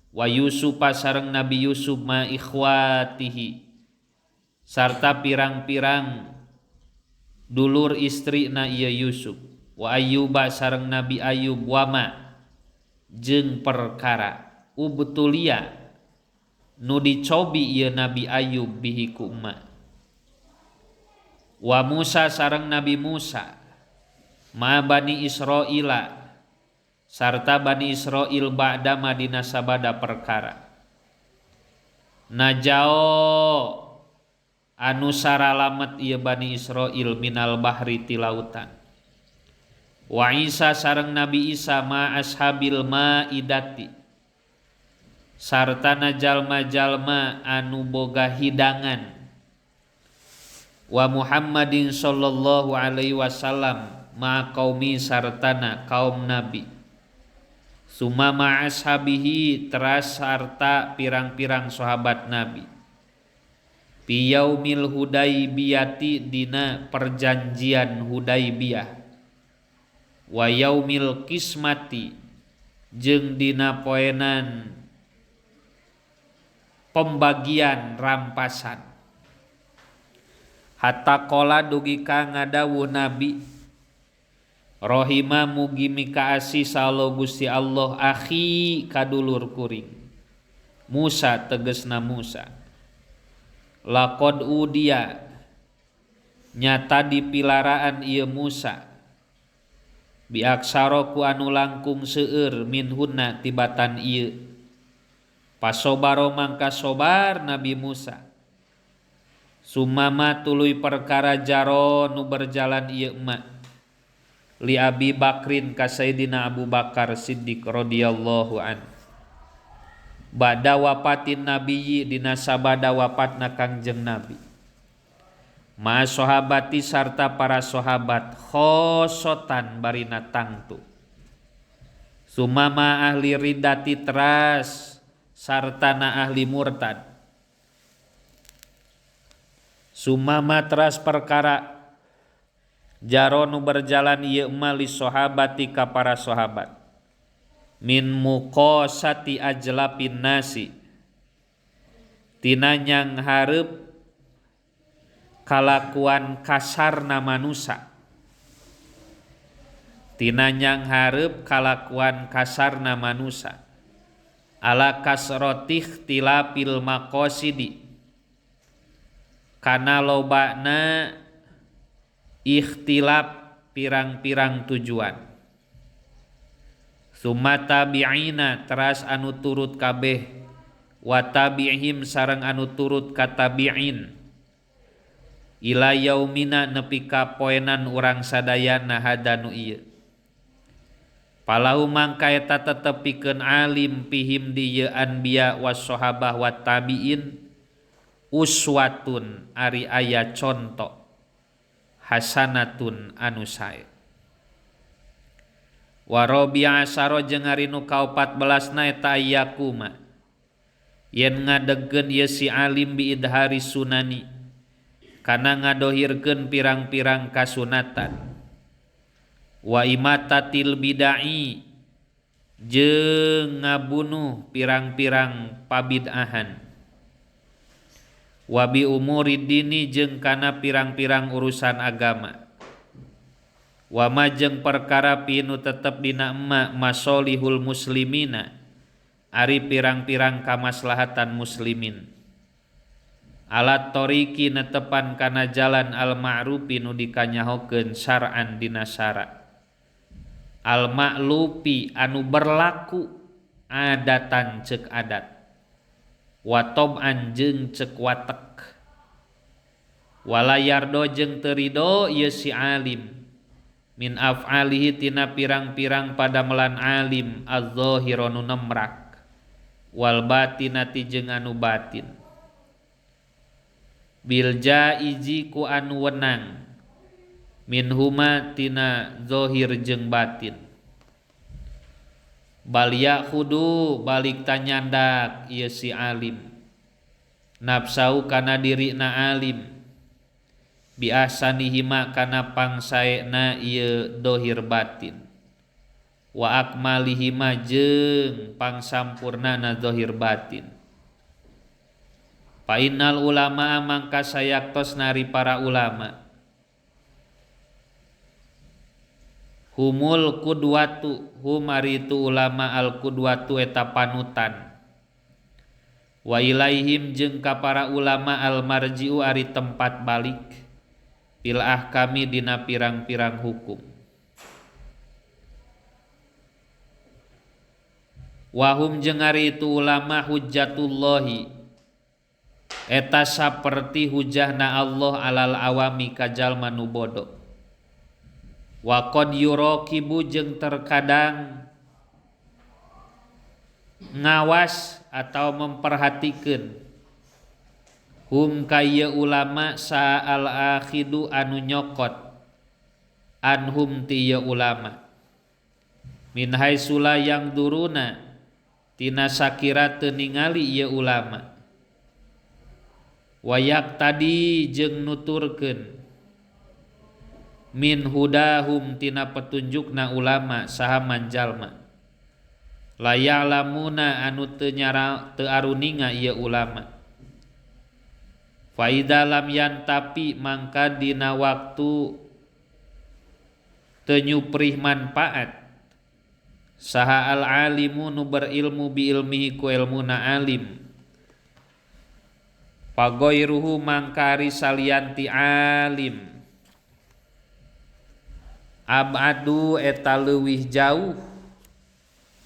Wa Yusuf sareng Nabi Yusuf ma ikhwatihi sarta pirang-pirang dulur istrina ieu Yusuf. Wa Ayyuba sareng Nabi Ayyub wama jeung perkara ubtulia nu dicobi ieu Nabi Ayyub bihi ku emma. Wa Musa sareng Nabi Musa ma Bani Israila sarta Bani Israil ba'da madina sabada perkara najao anu saralamet ieu Bani Israil minal bahri ti lautan. Wa Isa sareng Nabi Isa ma ashabil maidati sartana jalma-jalma anu boga hidangan. Wa Muhammadin sallallahu alaihi wasallam ma qaumi sartana kaum nabi. Summa ma ashabihi teras sarta pirang-pirang sahabat nabi. Fi yaumil hudaibiyati dina perjanjian Hudaibiyah. Wa yaumil kismati jeung dina poenan pembagian rampasan. Hatta qala dugi ka ngadawuh nabi rohima mugi mikaasi salo Gusti Allah akhi kadulur kuring Musa tegesna Musa. Laqad udia nyata dipilaraan ieu Musa biaksara ku anu langkung seueur minhunna tibatan ieu. Pasobaro mangka sobar Nabi Musa. Sumama tuluy perkara jaro nu berjalan ieu emak li Abi Bakrin ka Sayyidina Abu Bakar Siddiq radhiyallahu an. Bada wafatin nabiyyi dina sabada wafatna Kangjeng Nabi. Ma sahabati sarta para sahabat khosotan barina tangtu. Sumama ahli riddati teras sartana ahli murtad. Sumama teras perkara jaronu berjalan ieu ma li sahabati ka para sahabat. Min muqasati ajlapin nasi tina nyang hareup kalakuan kasarna manusa. Tina nyang hareup kalakuan kasarna manusa. Ala kasrotih tilapil maqasidi kana lobana ikhtilaf pirang-pirang tujuan. Summa tabi'ina teras anu turut kabeh wa tabi'ihim sareng anu turut ka tabi'in ila yaumina nepi ka poenan urang sadayana hadanu ieu. Palau mangka eta tetep pikeun alim pihim di ieu anbiya was sahabah wa tabi'in uswatun ari aya conto hasanatun anu sae. Wa rabi'a asara jeung ari nu ka-14 na eta ayakuma yen ngadegkeun ieu si alim bi idhari sunani kana ngadohirkeun pirang-pirang kasunatan. Wa imatatil bid'ah jeung ngabunuh pirang-pirang pabid'ahan. Wa bi umurid dini jeung kana pirang-pirang urusan agama. Wa ma jeung perkara pinu tetep dina emma masolihul muslimina ari pirang-pirang kamaslahatan muslimin. Alat toriki netepan kana jalan al ma'rufi nu dikanyahokeun syar'an dina syara. Al ma'lufi anu berlaku adatan ceuk adat. Wa tab'an jeung ceuk watek. Wala yardo jeung teu rido ieu si alim min af'alihi tina pirang-pirang padamelan alim az-zahira nu nemrak wal batinati jeung anu batin. Bil jaizi ku anu wenang min huma tina zahir jeung batin. Bal yakhudu balik tanyandak ieu si alim nafsau kana dirina alim Bi ahsanihima kana pangsaena ieu dohir batin wa akmalihima jeung pangsampurnana zahir batin. Fa innal ulama mangka sayaktos nari para ulama humul qudwatu humari tu ulama al qudwatu eta panutan wa ilaihim jeung ka para ulama al marji'u ari tempat balik fil ahkami dina pirang-pirang hukum. Wahum jeung ari itu ulama hujjatullahi eta saperti hujahna Allah alal awami ka jalma nu bodoh. Wa qad yuraqibu jeung terkadang ngawas atau memperhatikeun hum ka ieu ulama sa'al akhidu anu nyokot anhum ti ieu ulama min haitsula yang duruna tina sakira teu ningali ieu ulama wayak tadi jeung nuturkeun min hudahum tina petunjukna ulama saha manjalma la ya'lamuna anu teu nyara teu aruninga ieu ulama. Fa idza lam yantapi mangka dina waktu teu nyuprih manfaat saha al alimu nu berilmu bi ilmihi ku ilmuna alim pagoiruhu mangkari salianti alim abadu eta leuwih jauh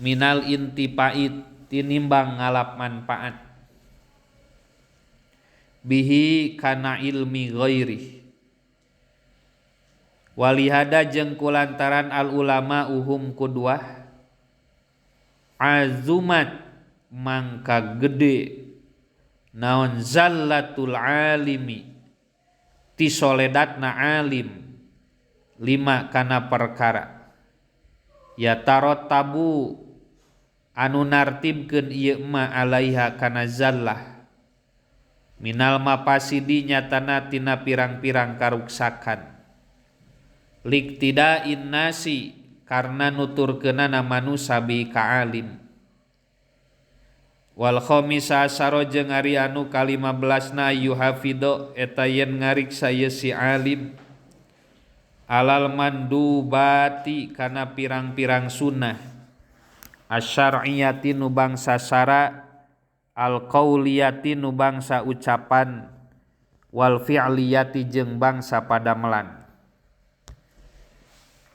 minal intipait tinimbang ngalap manfaat bihi kana ilmi ghairi. Walihada jeung kulantaran al ulama uhum kudwah azumat mangka gede naon zallatul alimi ti soledatna alim lima kana perkara ya tarotabu anu nartibkeun ieu ma alaiha kana zallah minal mapasidi nyatana tina pirang-pirang karuksakan liktida'in nasi karena nuturkeunana manusa bi ka alim. Wal khamisa asyara jeung ari anu ka-15na yuhafidho eta yen ngariksa ieu si alim alal mandubati kana pirang-pirang sunnah asyariyati nu bangsa syara al qauliyati nu bangsa ucapan wal fi'liyati jeung bangsa padamelan.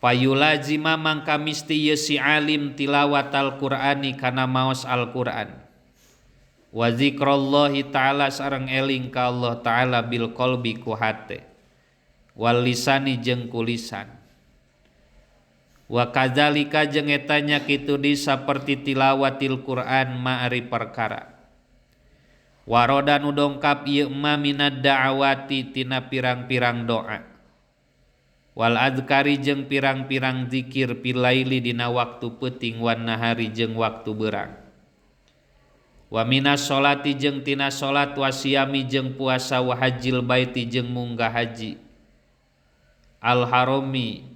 Payulazima mangka misti ieu si alim tilawatal Qur'ani kana maos Al-Qur'an wa zikrullahi ta'ala sareng eling ka Allah ta'ala bil qalbi ku hate wal lisani jeung ku lisan. Wa kadzalika jeung eta nya kitu di saperti tilawatil Qur'an ma ari perkara waroda nu dongkap ieu ma minad da'awati tina pirang-pirang doa wal azkari jeung pirang-pirang zikir pilaili dina waktu peuting wan nahari jeung waktu beurang wa minas sholati jeung tina salat wasiyami jeung puasa wa hajjil baiti jeung munggah haji al harami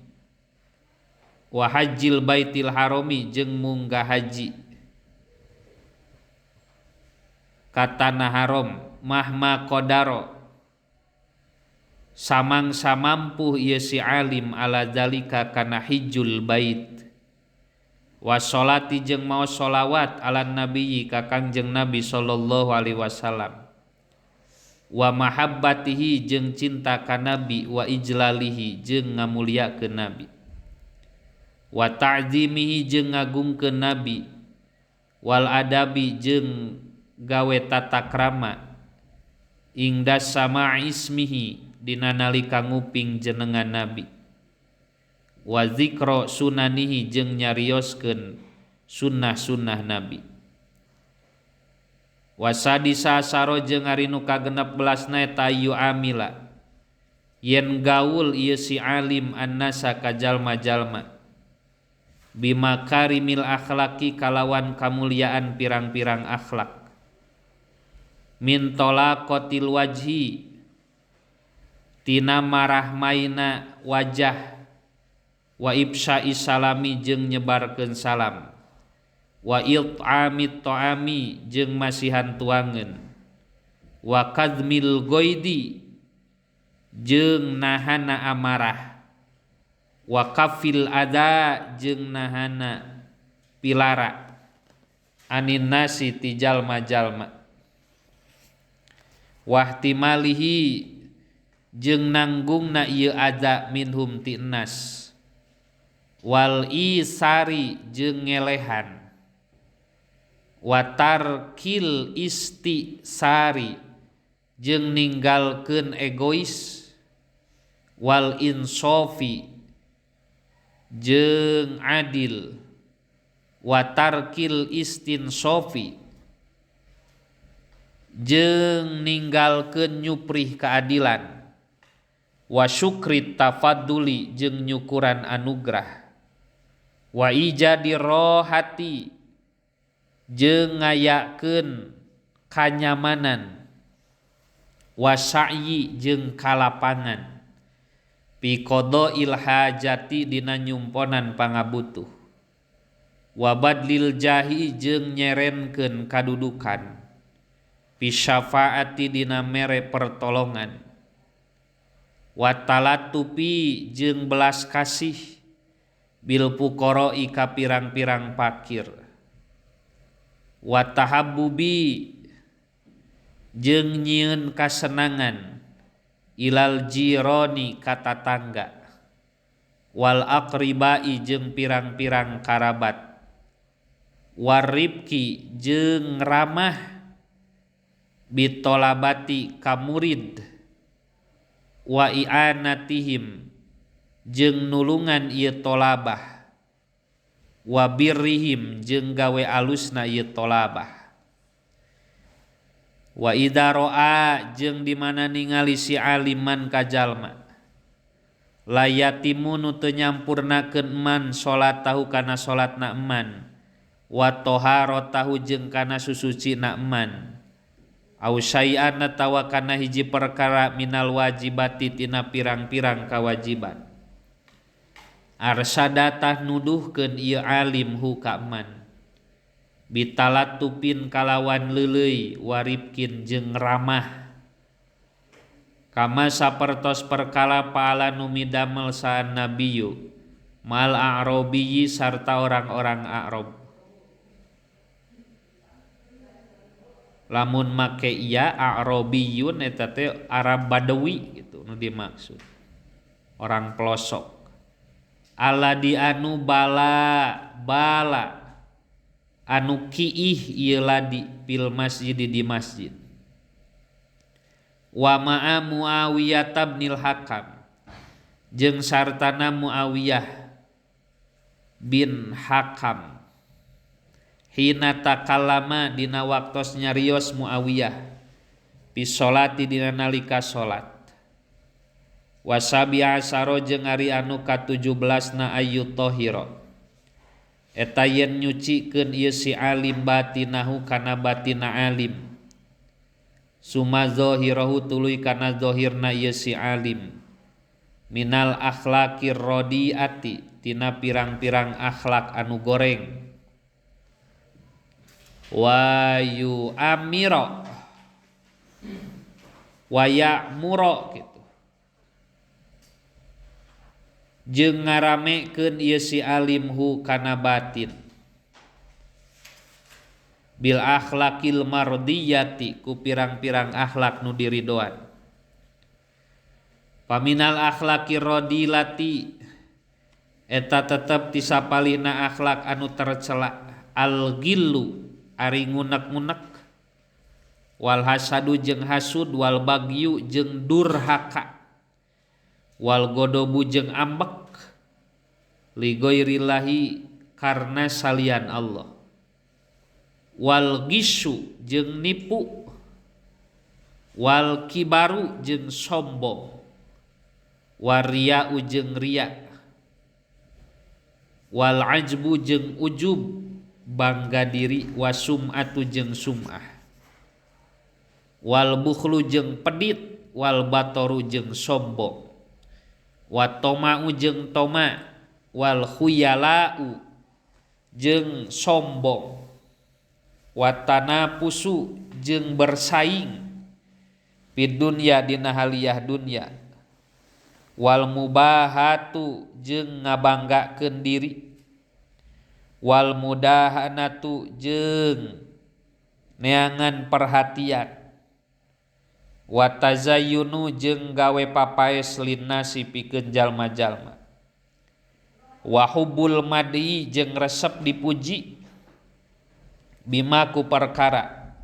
wa hajjil baitil harami jeung munggah haji ka tanah haram mahma qadaro samangsa mampu ieu si alim ala zalika kana hijjul bait wa sholati jeung maos sholawat ala nabiyyi ka Kangjeng Nabi sallallahu alaihi wasallam wa mahabbatihi jeung cinta ka nabi wa ijlalihi jeung ngamuliakeun nabi wa ta'zimihi jeung ngagungkeun nabi wal adabi jeung gawe tata krama ingda sama ismihi dina nalika nguping jenengan nabi wa zikra sunanihi jeung nyarioskeun sunnah-sunnah nabi. Wasadisa saro jeung ari nu ka-16na eta yu amila yen gaul ieu si alim annasa ka jalma-jalma bimakarimil akhlaqi kalawan kamuliaan pirang-pirang akhlak min talaqatil wajhi tina marahmaina wajah wa ifsya'i salami jeung nyebarkeun salam wa it'amit ta'ami jeung masihan tuangeun wa kadmil goidi jeung nahana amarah wa kafil ada jeung nahana pilara anin nasi ti jalma-jalma wahtimalihi jeung nanggungna ieu ada minhum ti nas wal isari jeung ngelehan watarkil istisari jeung ninggalkeun egois wal insofi jeung adil watarkil istinsofi jeung ninggalkeun nyuprih keadilan wa syukri tafadduli jeung nyukuran anugerah wa ijadi rohati jeung ngayakeun kanyamanan wa sa'yi jeung kalapangan fi qada'il hajati dina nyumponan pangabutuh wa badlil jahi jeung nyerenkeun kadudukan fi syafaati dina mere pertolongan wa talatupi jeung belas kasih bil fuqara'i ka pirang-pirang fakir wa tahabbubi jeung nyieun kasenangan ilal jironi ka tatangga wal aqribai jeung pirang-pirang karabat waribki jeung ramah bitolabati ka murid wa i'anatihim jeung nulungan ieu tolabah wa birrihim jeung gawe alusna ieu tolabah wa idza ra'a jeung di mana ningali si aliman ka jalma layatimu nu teu nyampurnakeun man salatahu kana salatna man wa taharatahu jeung kana susucina man au syai'an atawa kana hiji perkara minal wajibati tina pirang-pirang kawajiban arsadatah nuduhkeun ieu alim hu ka man bitalatupin kalawan leuleuy waribkin jeung ramah kama sapertos perkala paala nu midamel saan nabiyyu mal a'rabiyyi sarta orang-orang A'rab lamun make iya a'rabiyun eta teh Arab Badawi gitu nu dimaksud orang pelosok aladi anu bala bala anu kiih ieu ladi fil masjid di masjid wa ma'a Muawiyah binil Hakam jeung sartana Muawiyah bin Hakam hina takallama dina waktos nyarios Muawiyah fi sholati dina nalika salat wa sabi'a asaro jeung ari anu ka-17 na ayu tahira eta yen nyucikeun ieu si alim batinahu kana batina alim summa zahirahu tuluy kana zahirna ieu si alim minal akhlaqir radiati tina pirang-pirang akhlak anu goreng wa yu amira wa ya'mura gitu jeung ngaramekeun ieu si alim hu kana batin bil akhlaqil mardiyati ku pirang-pirang akhlak nu diridoan paminal akhlaqir radilati eta tetep ti sapalihna akhlak anu tercela al gillu ari ngunek-ngunek wal hasadu jeung hasud wal bagyu jeung durhaka wal godobu jeung ambek li ghairillahi karna salian Allah wal gisu jeung nipu wal kibaru jeung sombong wariya'u jeung riya wal ajbu jeung ujub bangga diri wasum'atu jeung sum'ah wal bukhlu jeung pedit wal batoru jeung sombong wa toma'u jeung toma wal khuyala'u jeung sombong wa tanafusu jeung bersaing fid dunya dina haliyah dunya wal mubahatu jeung ngabanggakeun diri wal mudahanatu jeung neangan perhatian wa tazayyunu jeung gawe papaes linnasi pikeun jalma-jalma wa hubbul madhi jeung resep dipuji bima ku perkara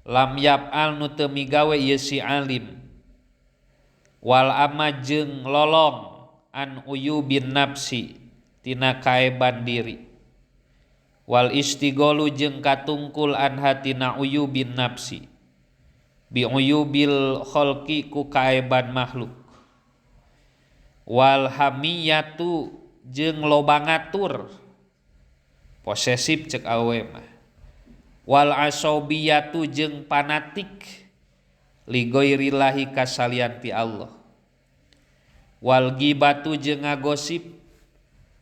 lam yaf'al nu teu migawe ieu si alim wal ama jeung lolong an uyubin nafsi tina kaeban diri wal istigolu jeung katungkul an hatina uyubin nafsi bi uyubil khalqi ku kaeban makhluk wal hamiyatu jeung loba ngatur posesif cek awe mah wal asobiyatu jeung fanatik li ghairillahi kasalian ti Allah wal ghibatu jeung ngagosip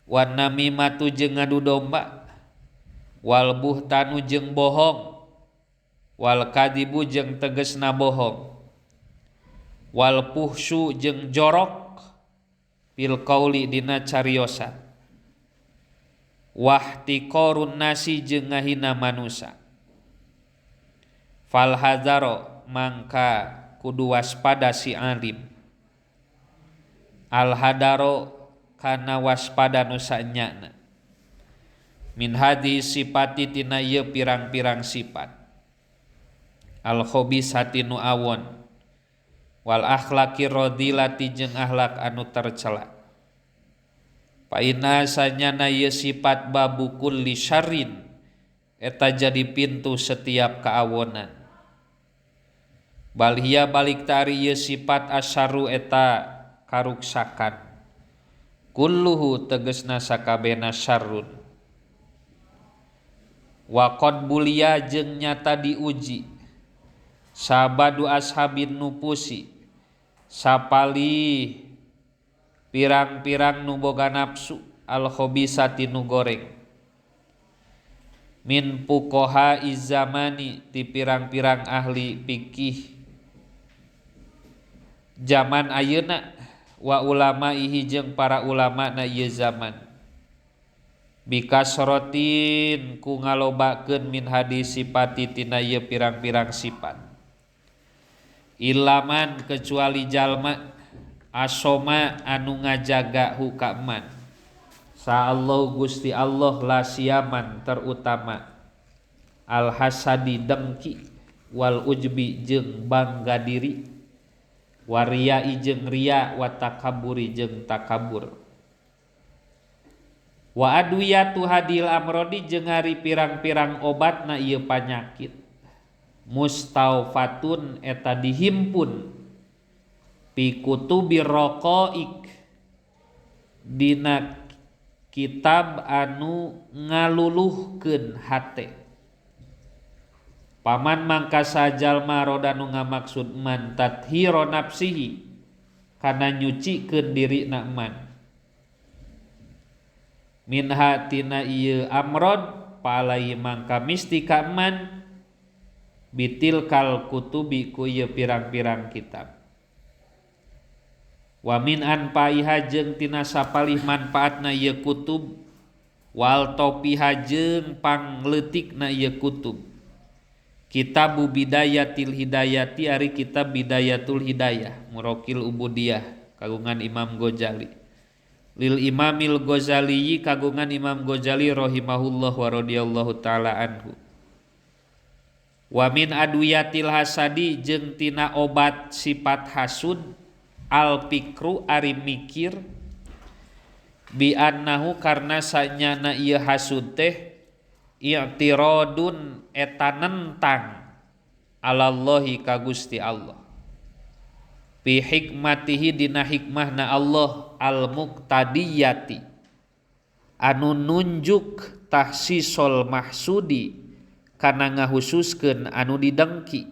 wan namimatu jeung ngadu domba wal buhtanu jeung bohong wal kadibu jeung tegesna bohong wal puhsu jeung jorok fil qauli dina cariosan wahtiqarun nasi jeung ngahina manusa fal hadzaro mangka kudu waspada si alim al hadaro kana waspada nu sanyana min hadhi sipati tina ieu pirang-pirang sifat al khabisati nu awon wal akhlaqi radilati jeung akhlak anu tercela fa inna sanyana ieu sifat babu kulli syarrin eta jadi pintu setiap keawonan balhia balik tari ieu sifat asyaru eta karuksakan kulluhu tegesna sakabehna syarrun wa qad bulia jeung nyata diuji sabadu ashabin nupusi sapali pirang-pirang nu boga nafsu al khabisati nu goreng min fuqaha izamani ti pirang-pirang ahli fikih zaman ayeuna wa ulama ihi jeung para ulama na ieu zaman bikasrotin ku ngalobakeun min hadis sipati tina ieu pirang-pirang sifat ilaman kecuali jalma asoma anu ngajaga hukaman sa Allah Gusti Allah la siaman terutama al hasadi dengki wal ujbi jeung bangga diri waria jeung ria wa takaburi jeung takabur wa adwiyatu hadil amrodi jeung ari pirang-pirang obatna ieu panyakit mustaufatun eta dihimpun fi kutubir raqaiq dina kitab anu ngaluluhkeun hate paman mangka sajalma roda nu ngamaksud man tathiro nafsihi kana nyucikeun dirina man minha tina ieu amrod palai mangka misti ka man bitilkal kutubi ku ieu pirang-pirang kitab wa min anfaiha jeung tina sapalih manfaatna ieu kutub wal topiha jeung pangleutikna ieu kutub Kitabu Bidayatil Hidayati ari kitab Bidayatul Hidayah Murokil Ubudiyah kagungan Imam Ghazali lil Imamil Ghazali kagungan Imam Ghazali rahimahullah wa radhiyallahu taala anhu wa min adwiyatil hasadi jeung tina obat sifat hasud al fikru ari mikir bi annahu karna sanyana ieu hasud teh i'tiradun eta nentang alallahi ka Gusti Allah fi hikmatihi dina hikmahna Allah al muqtadiyati anu nunjuk tahsisol mahsudi kana ngahususkeun anu didengki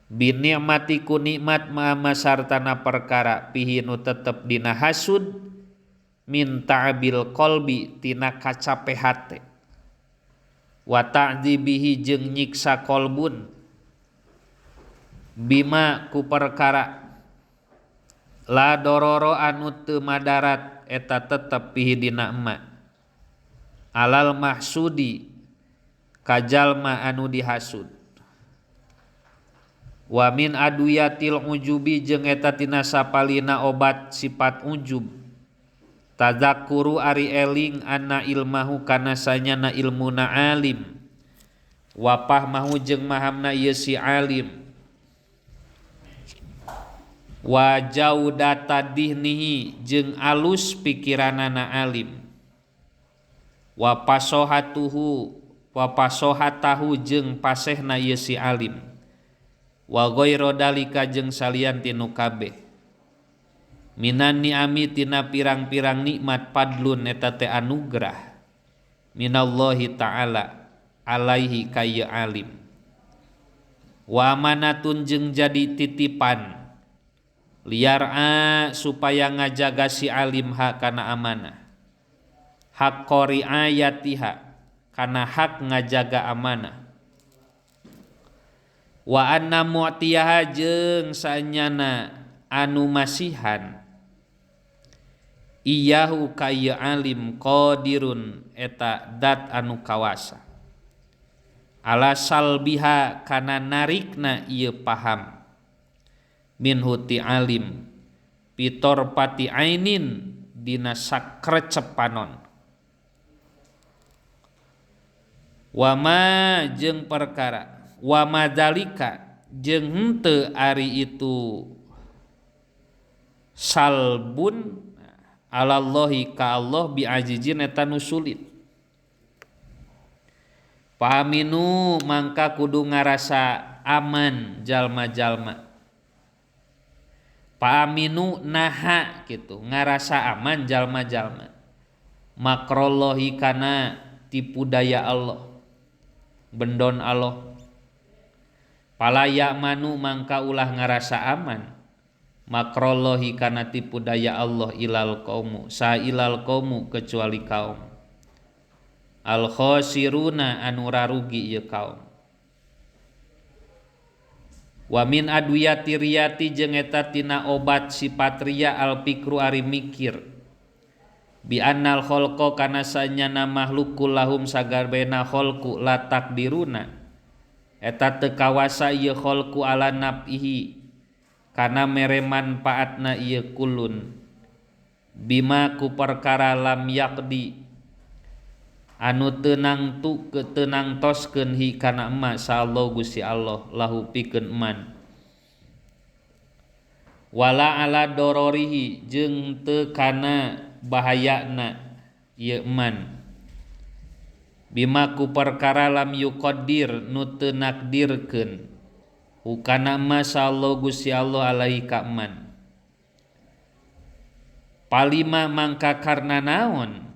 Binikmati ku nikmat ma sartana perkara pihi nu tetep dina hasud min ta'abil qalbi tina kacape hate wa ta'dzibihi jeung nyiksa qalbun bima ku perkara la dororo anu teu madarat eta tetep pihi dina emma alal mahsudi ka jalma anu dihasud. Wa min adwiyatil ujubi jeung eta tina sapalina obat sifat ujub tadzakuru ari eling anna ilmahu kana sanyana ilmuna alim wa fahmahu jeung mahamna ieu si alim wa jaudata dihnihi jeung alus pikiranana alim wa pasohatuhu wa pasohatahu jeung pasehna ieu si alim wa ghairu dalika jeung salian tinu kabeh minan ni'ami tina pirang-pirang nikmat fadlun eta teh anugerah minallahi ta'ala alaihi ka alim wa amanatun jeung jadi titipan liar'a supaya ngajaga si alim ha kana amanah hak riayatiha kana hak ngajaga amanah wa anna mu'tiyaha jeung sanyana anu masihan iyahu ka ieu alim qadirun eta dat anu kawasa ala salbiha kana narikna ieu paham minhu ti alim pitor pati ainin dina sakrecep panon wama jeung perkara wa madzalika jeung henteu ari itu salbun alallahi ka Allah biajijin eta nu sulit. Paminu mangka kudu ngarasa aman jalma-jalma. Paminu naha kitu ngarasa aman jalma-jalma. Makrollahi kana tipu daya Allah, bendon Allah. Palaya manu mangka ulah ngarasa aman makrollahi kana tipu daya Allah ilal qaumu sa ilal qaumu kecuali kaum al khosiruna anu rarugi ieu kaum. Wa min adwiyati riyati jeung eta tina obat sifat riya al fikru ari mikir bi annal khalqa kana sanyana makhluk kulahum sagarbena khalqu la takdiruna eta teu kawasa ieu khalqu ala nafihi kana mere manfaatna ieu kulun bima ku perkara lam yaqdi anu tenang tu ketenang toskeun hi kana emma sallallahu Gusti Allah lahu pikeun eman wala ala dororihi jeung teu kana bahayana ieu eman bima ku perkara lam yuqaddir nu teu nakdirkeun hukana ma sallallahu Gusti Allah alaihi ka eman. Palima mangka karna naon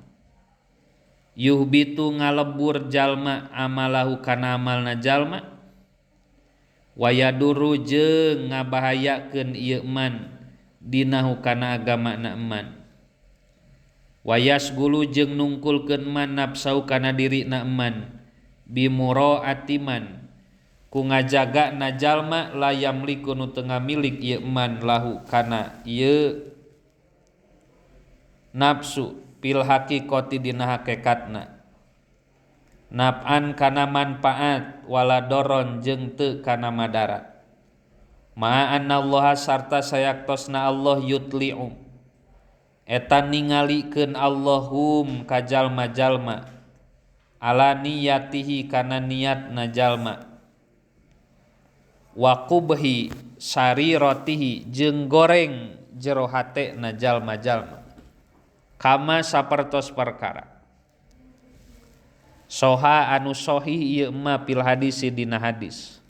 yuhbitu ngalebur jalma amalahu kana amalna jalma wayaduru jeung ngabahayakeun ieu eman dinahu kana agamana eman wayasgulu jeung nungkulkeun man nafsau kana dirina eman bimuraatiman ku ngajaga na jalma layam liku nu teu ngamilik ieu eman lahu kana ieu nafsu pil haqiqati dina hakikatna naf'an kana manfaat wala doron jeung teu kana madarat ma annallaha sarta sayaktosna Allah yutli'u eta ningalikeun Allahum ka jalma-jalma ala niyatihi kana niatna jalma wa qubhi sariratihi jeung goreng jero hatena jalma-jalma kama sapertos perkara soha anu sohih ieu ma fil hadis dina hadis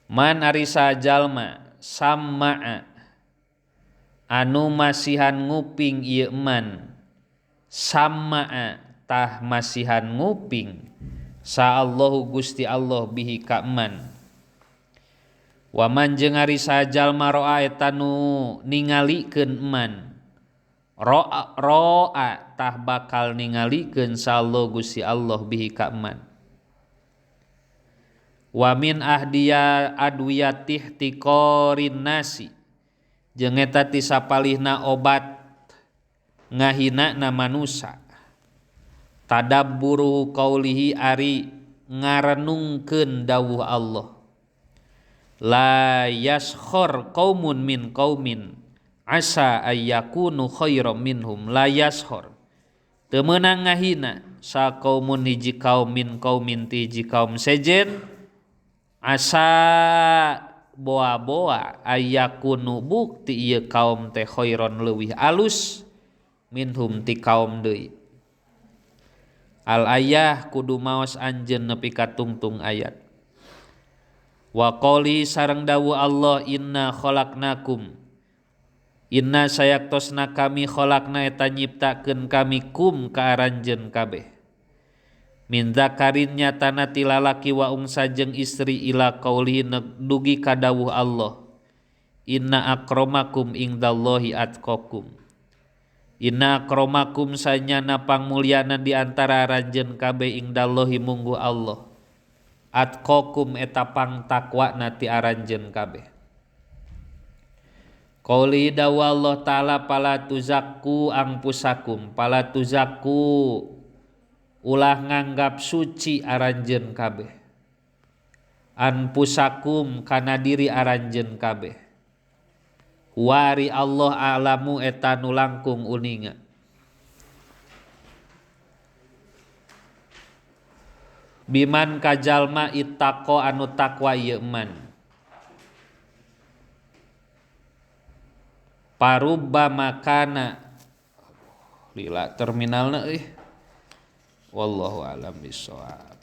man ari sajalma samaa anu masihan nguping ieu man samaa tah masihan nguping sa Allahu Gusti Allah bihi ka man Waman jeung ari sajalma roa eta nu ningalikeun eman roa roa tah bakal ningalikeun sallo Gusti Allah bihi ka eman. Wa min ahdiya adwiyatih tiqorin nasi jeung eta ti sapalihna obat ngahina na manusa tadabburu qaulihi ari ngarenungkeun dawuh Allah la yaskhor qaumun min qaumin asa ayyakunu khairam minhum. La yaskhor teu meunang ngahina sa qaumun hiji kaum min qaumin ti hiji kaum sejen asa boa-boa ayyakunu bukti ieu kaum teh khairon leuwih alus minhum ti kaum deui. Al ayah kudu maos anjeun nepi ka tungtung ayat. Wa qouli sareng dawuh Allah inna khalaqnakum inna sayaktosna kami khalaqna eta nyiptakeun kami kum ka aranjeun kabeh min zakarin nyatana ti lalaki wa unsa jeung istri ila qauli dugi ka dawuh Allah inna akramakum indallahi atqakum. Inna akramakum sanyana pangmulyana di antara aranjeun kabeh indallahi mungguh Allah atqakum eta pang takwana ti aranjeun kabeh. Qauli dawa Allah ta'ala pala tuzakku angpusakum pala tuzakku ulah nganggap suci aranjeun kabeh anpusakum kana diri aranjeun kabeh wari Allah a'lamu eta nu langkung uninga. Biman kajalma ittaqo anu takwa ieu man parubba makana lila terminalna euy. Wallahu a'lam bissawab.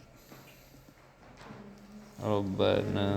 Rabbana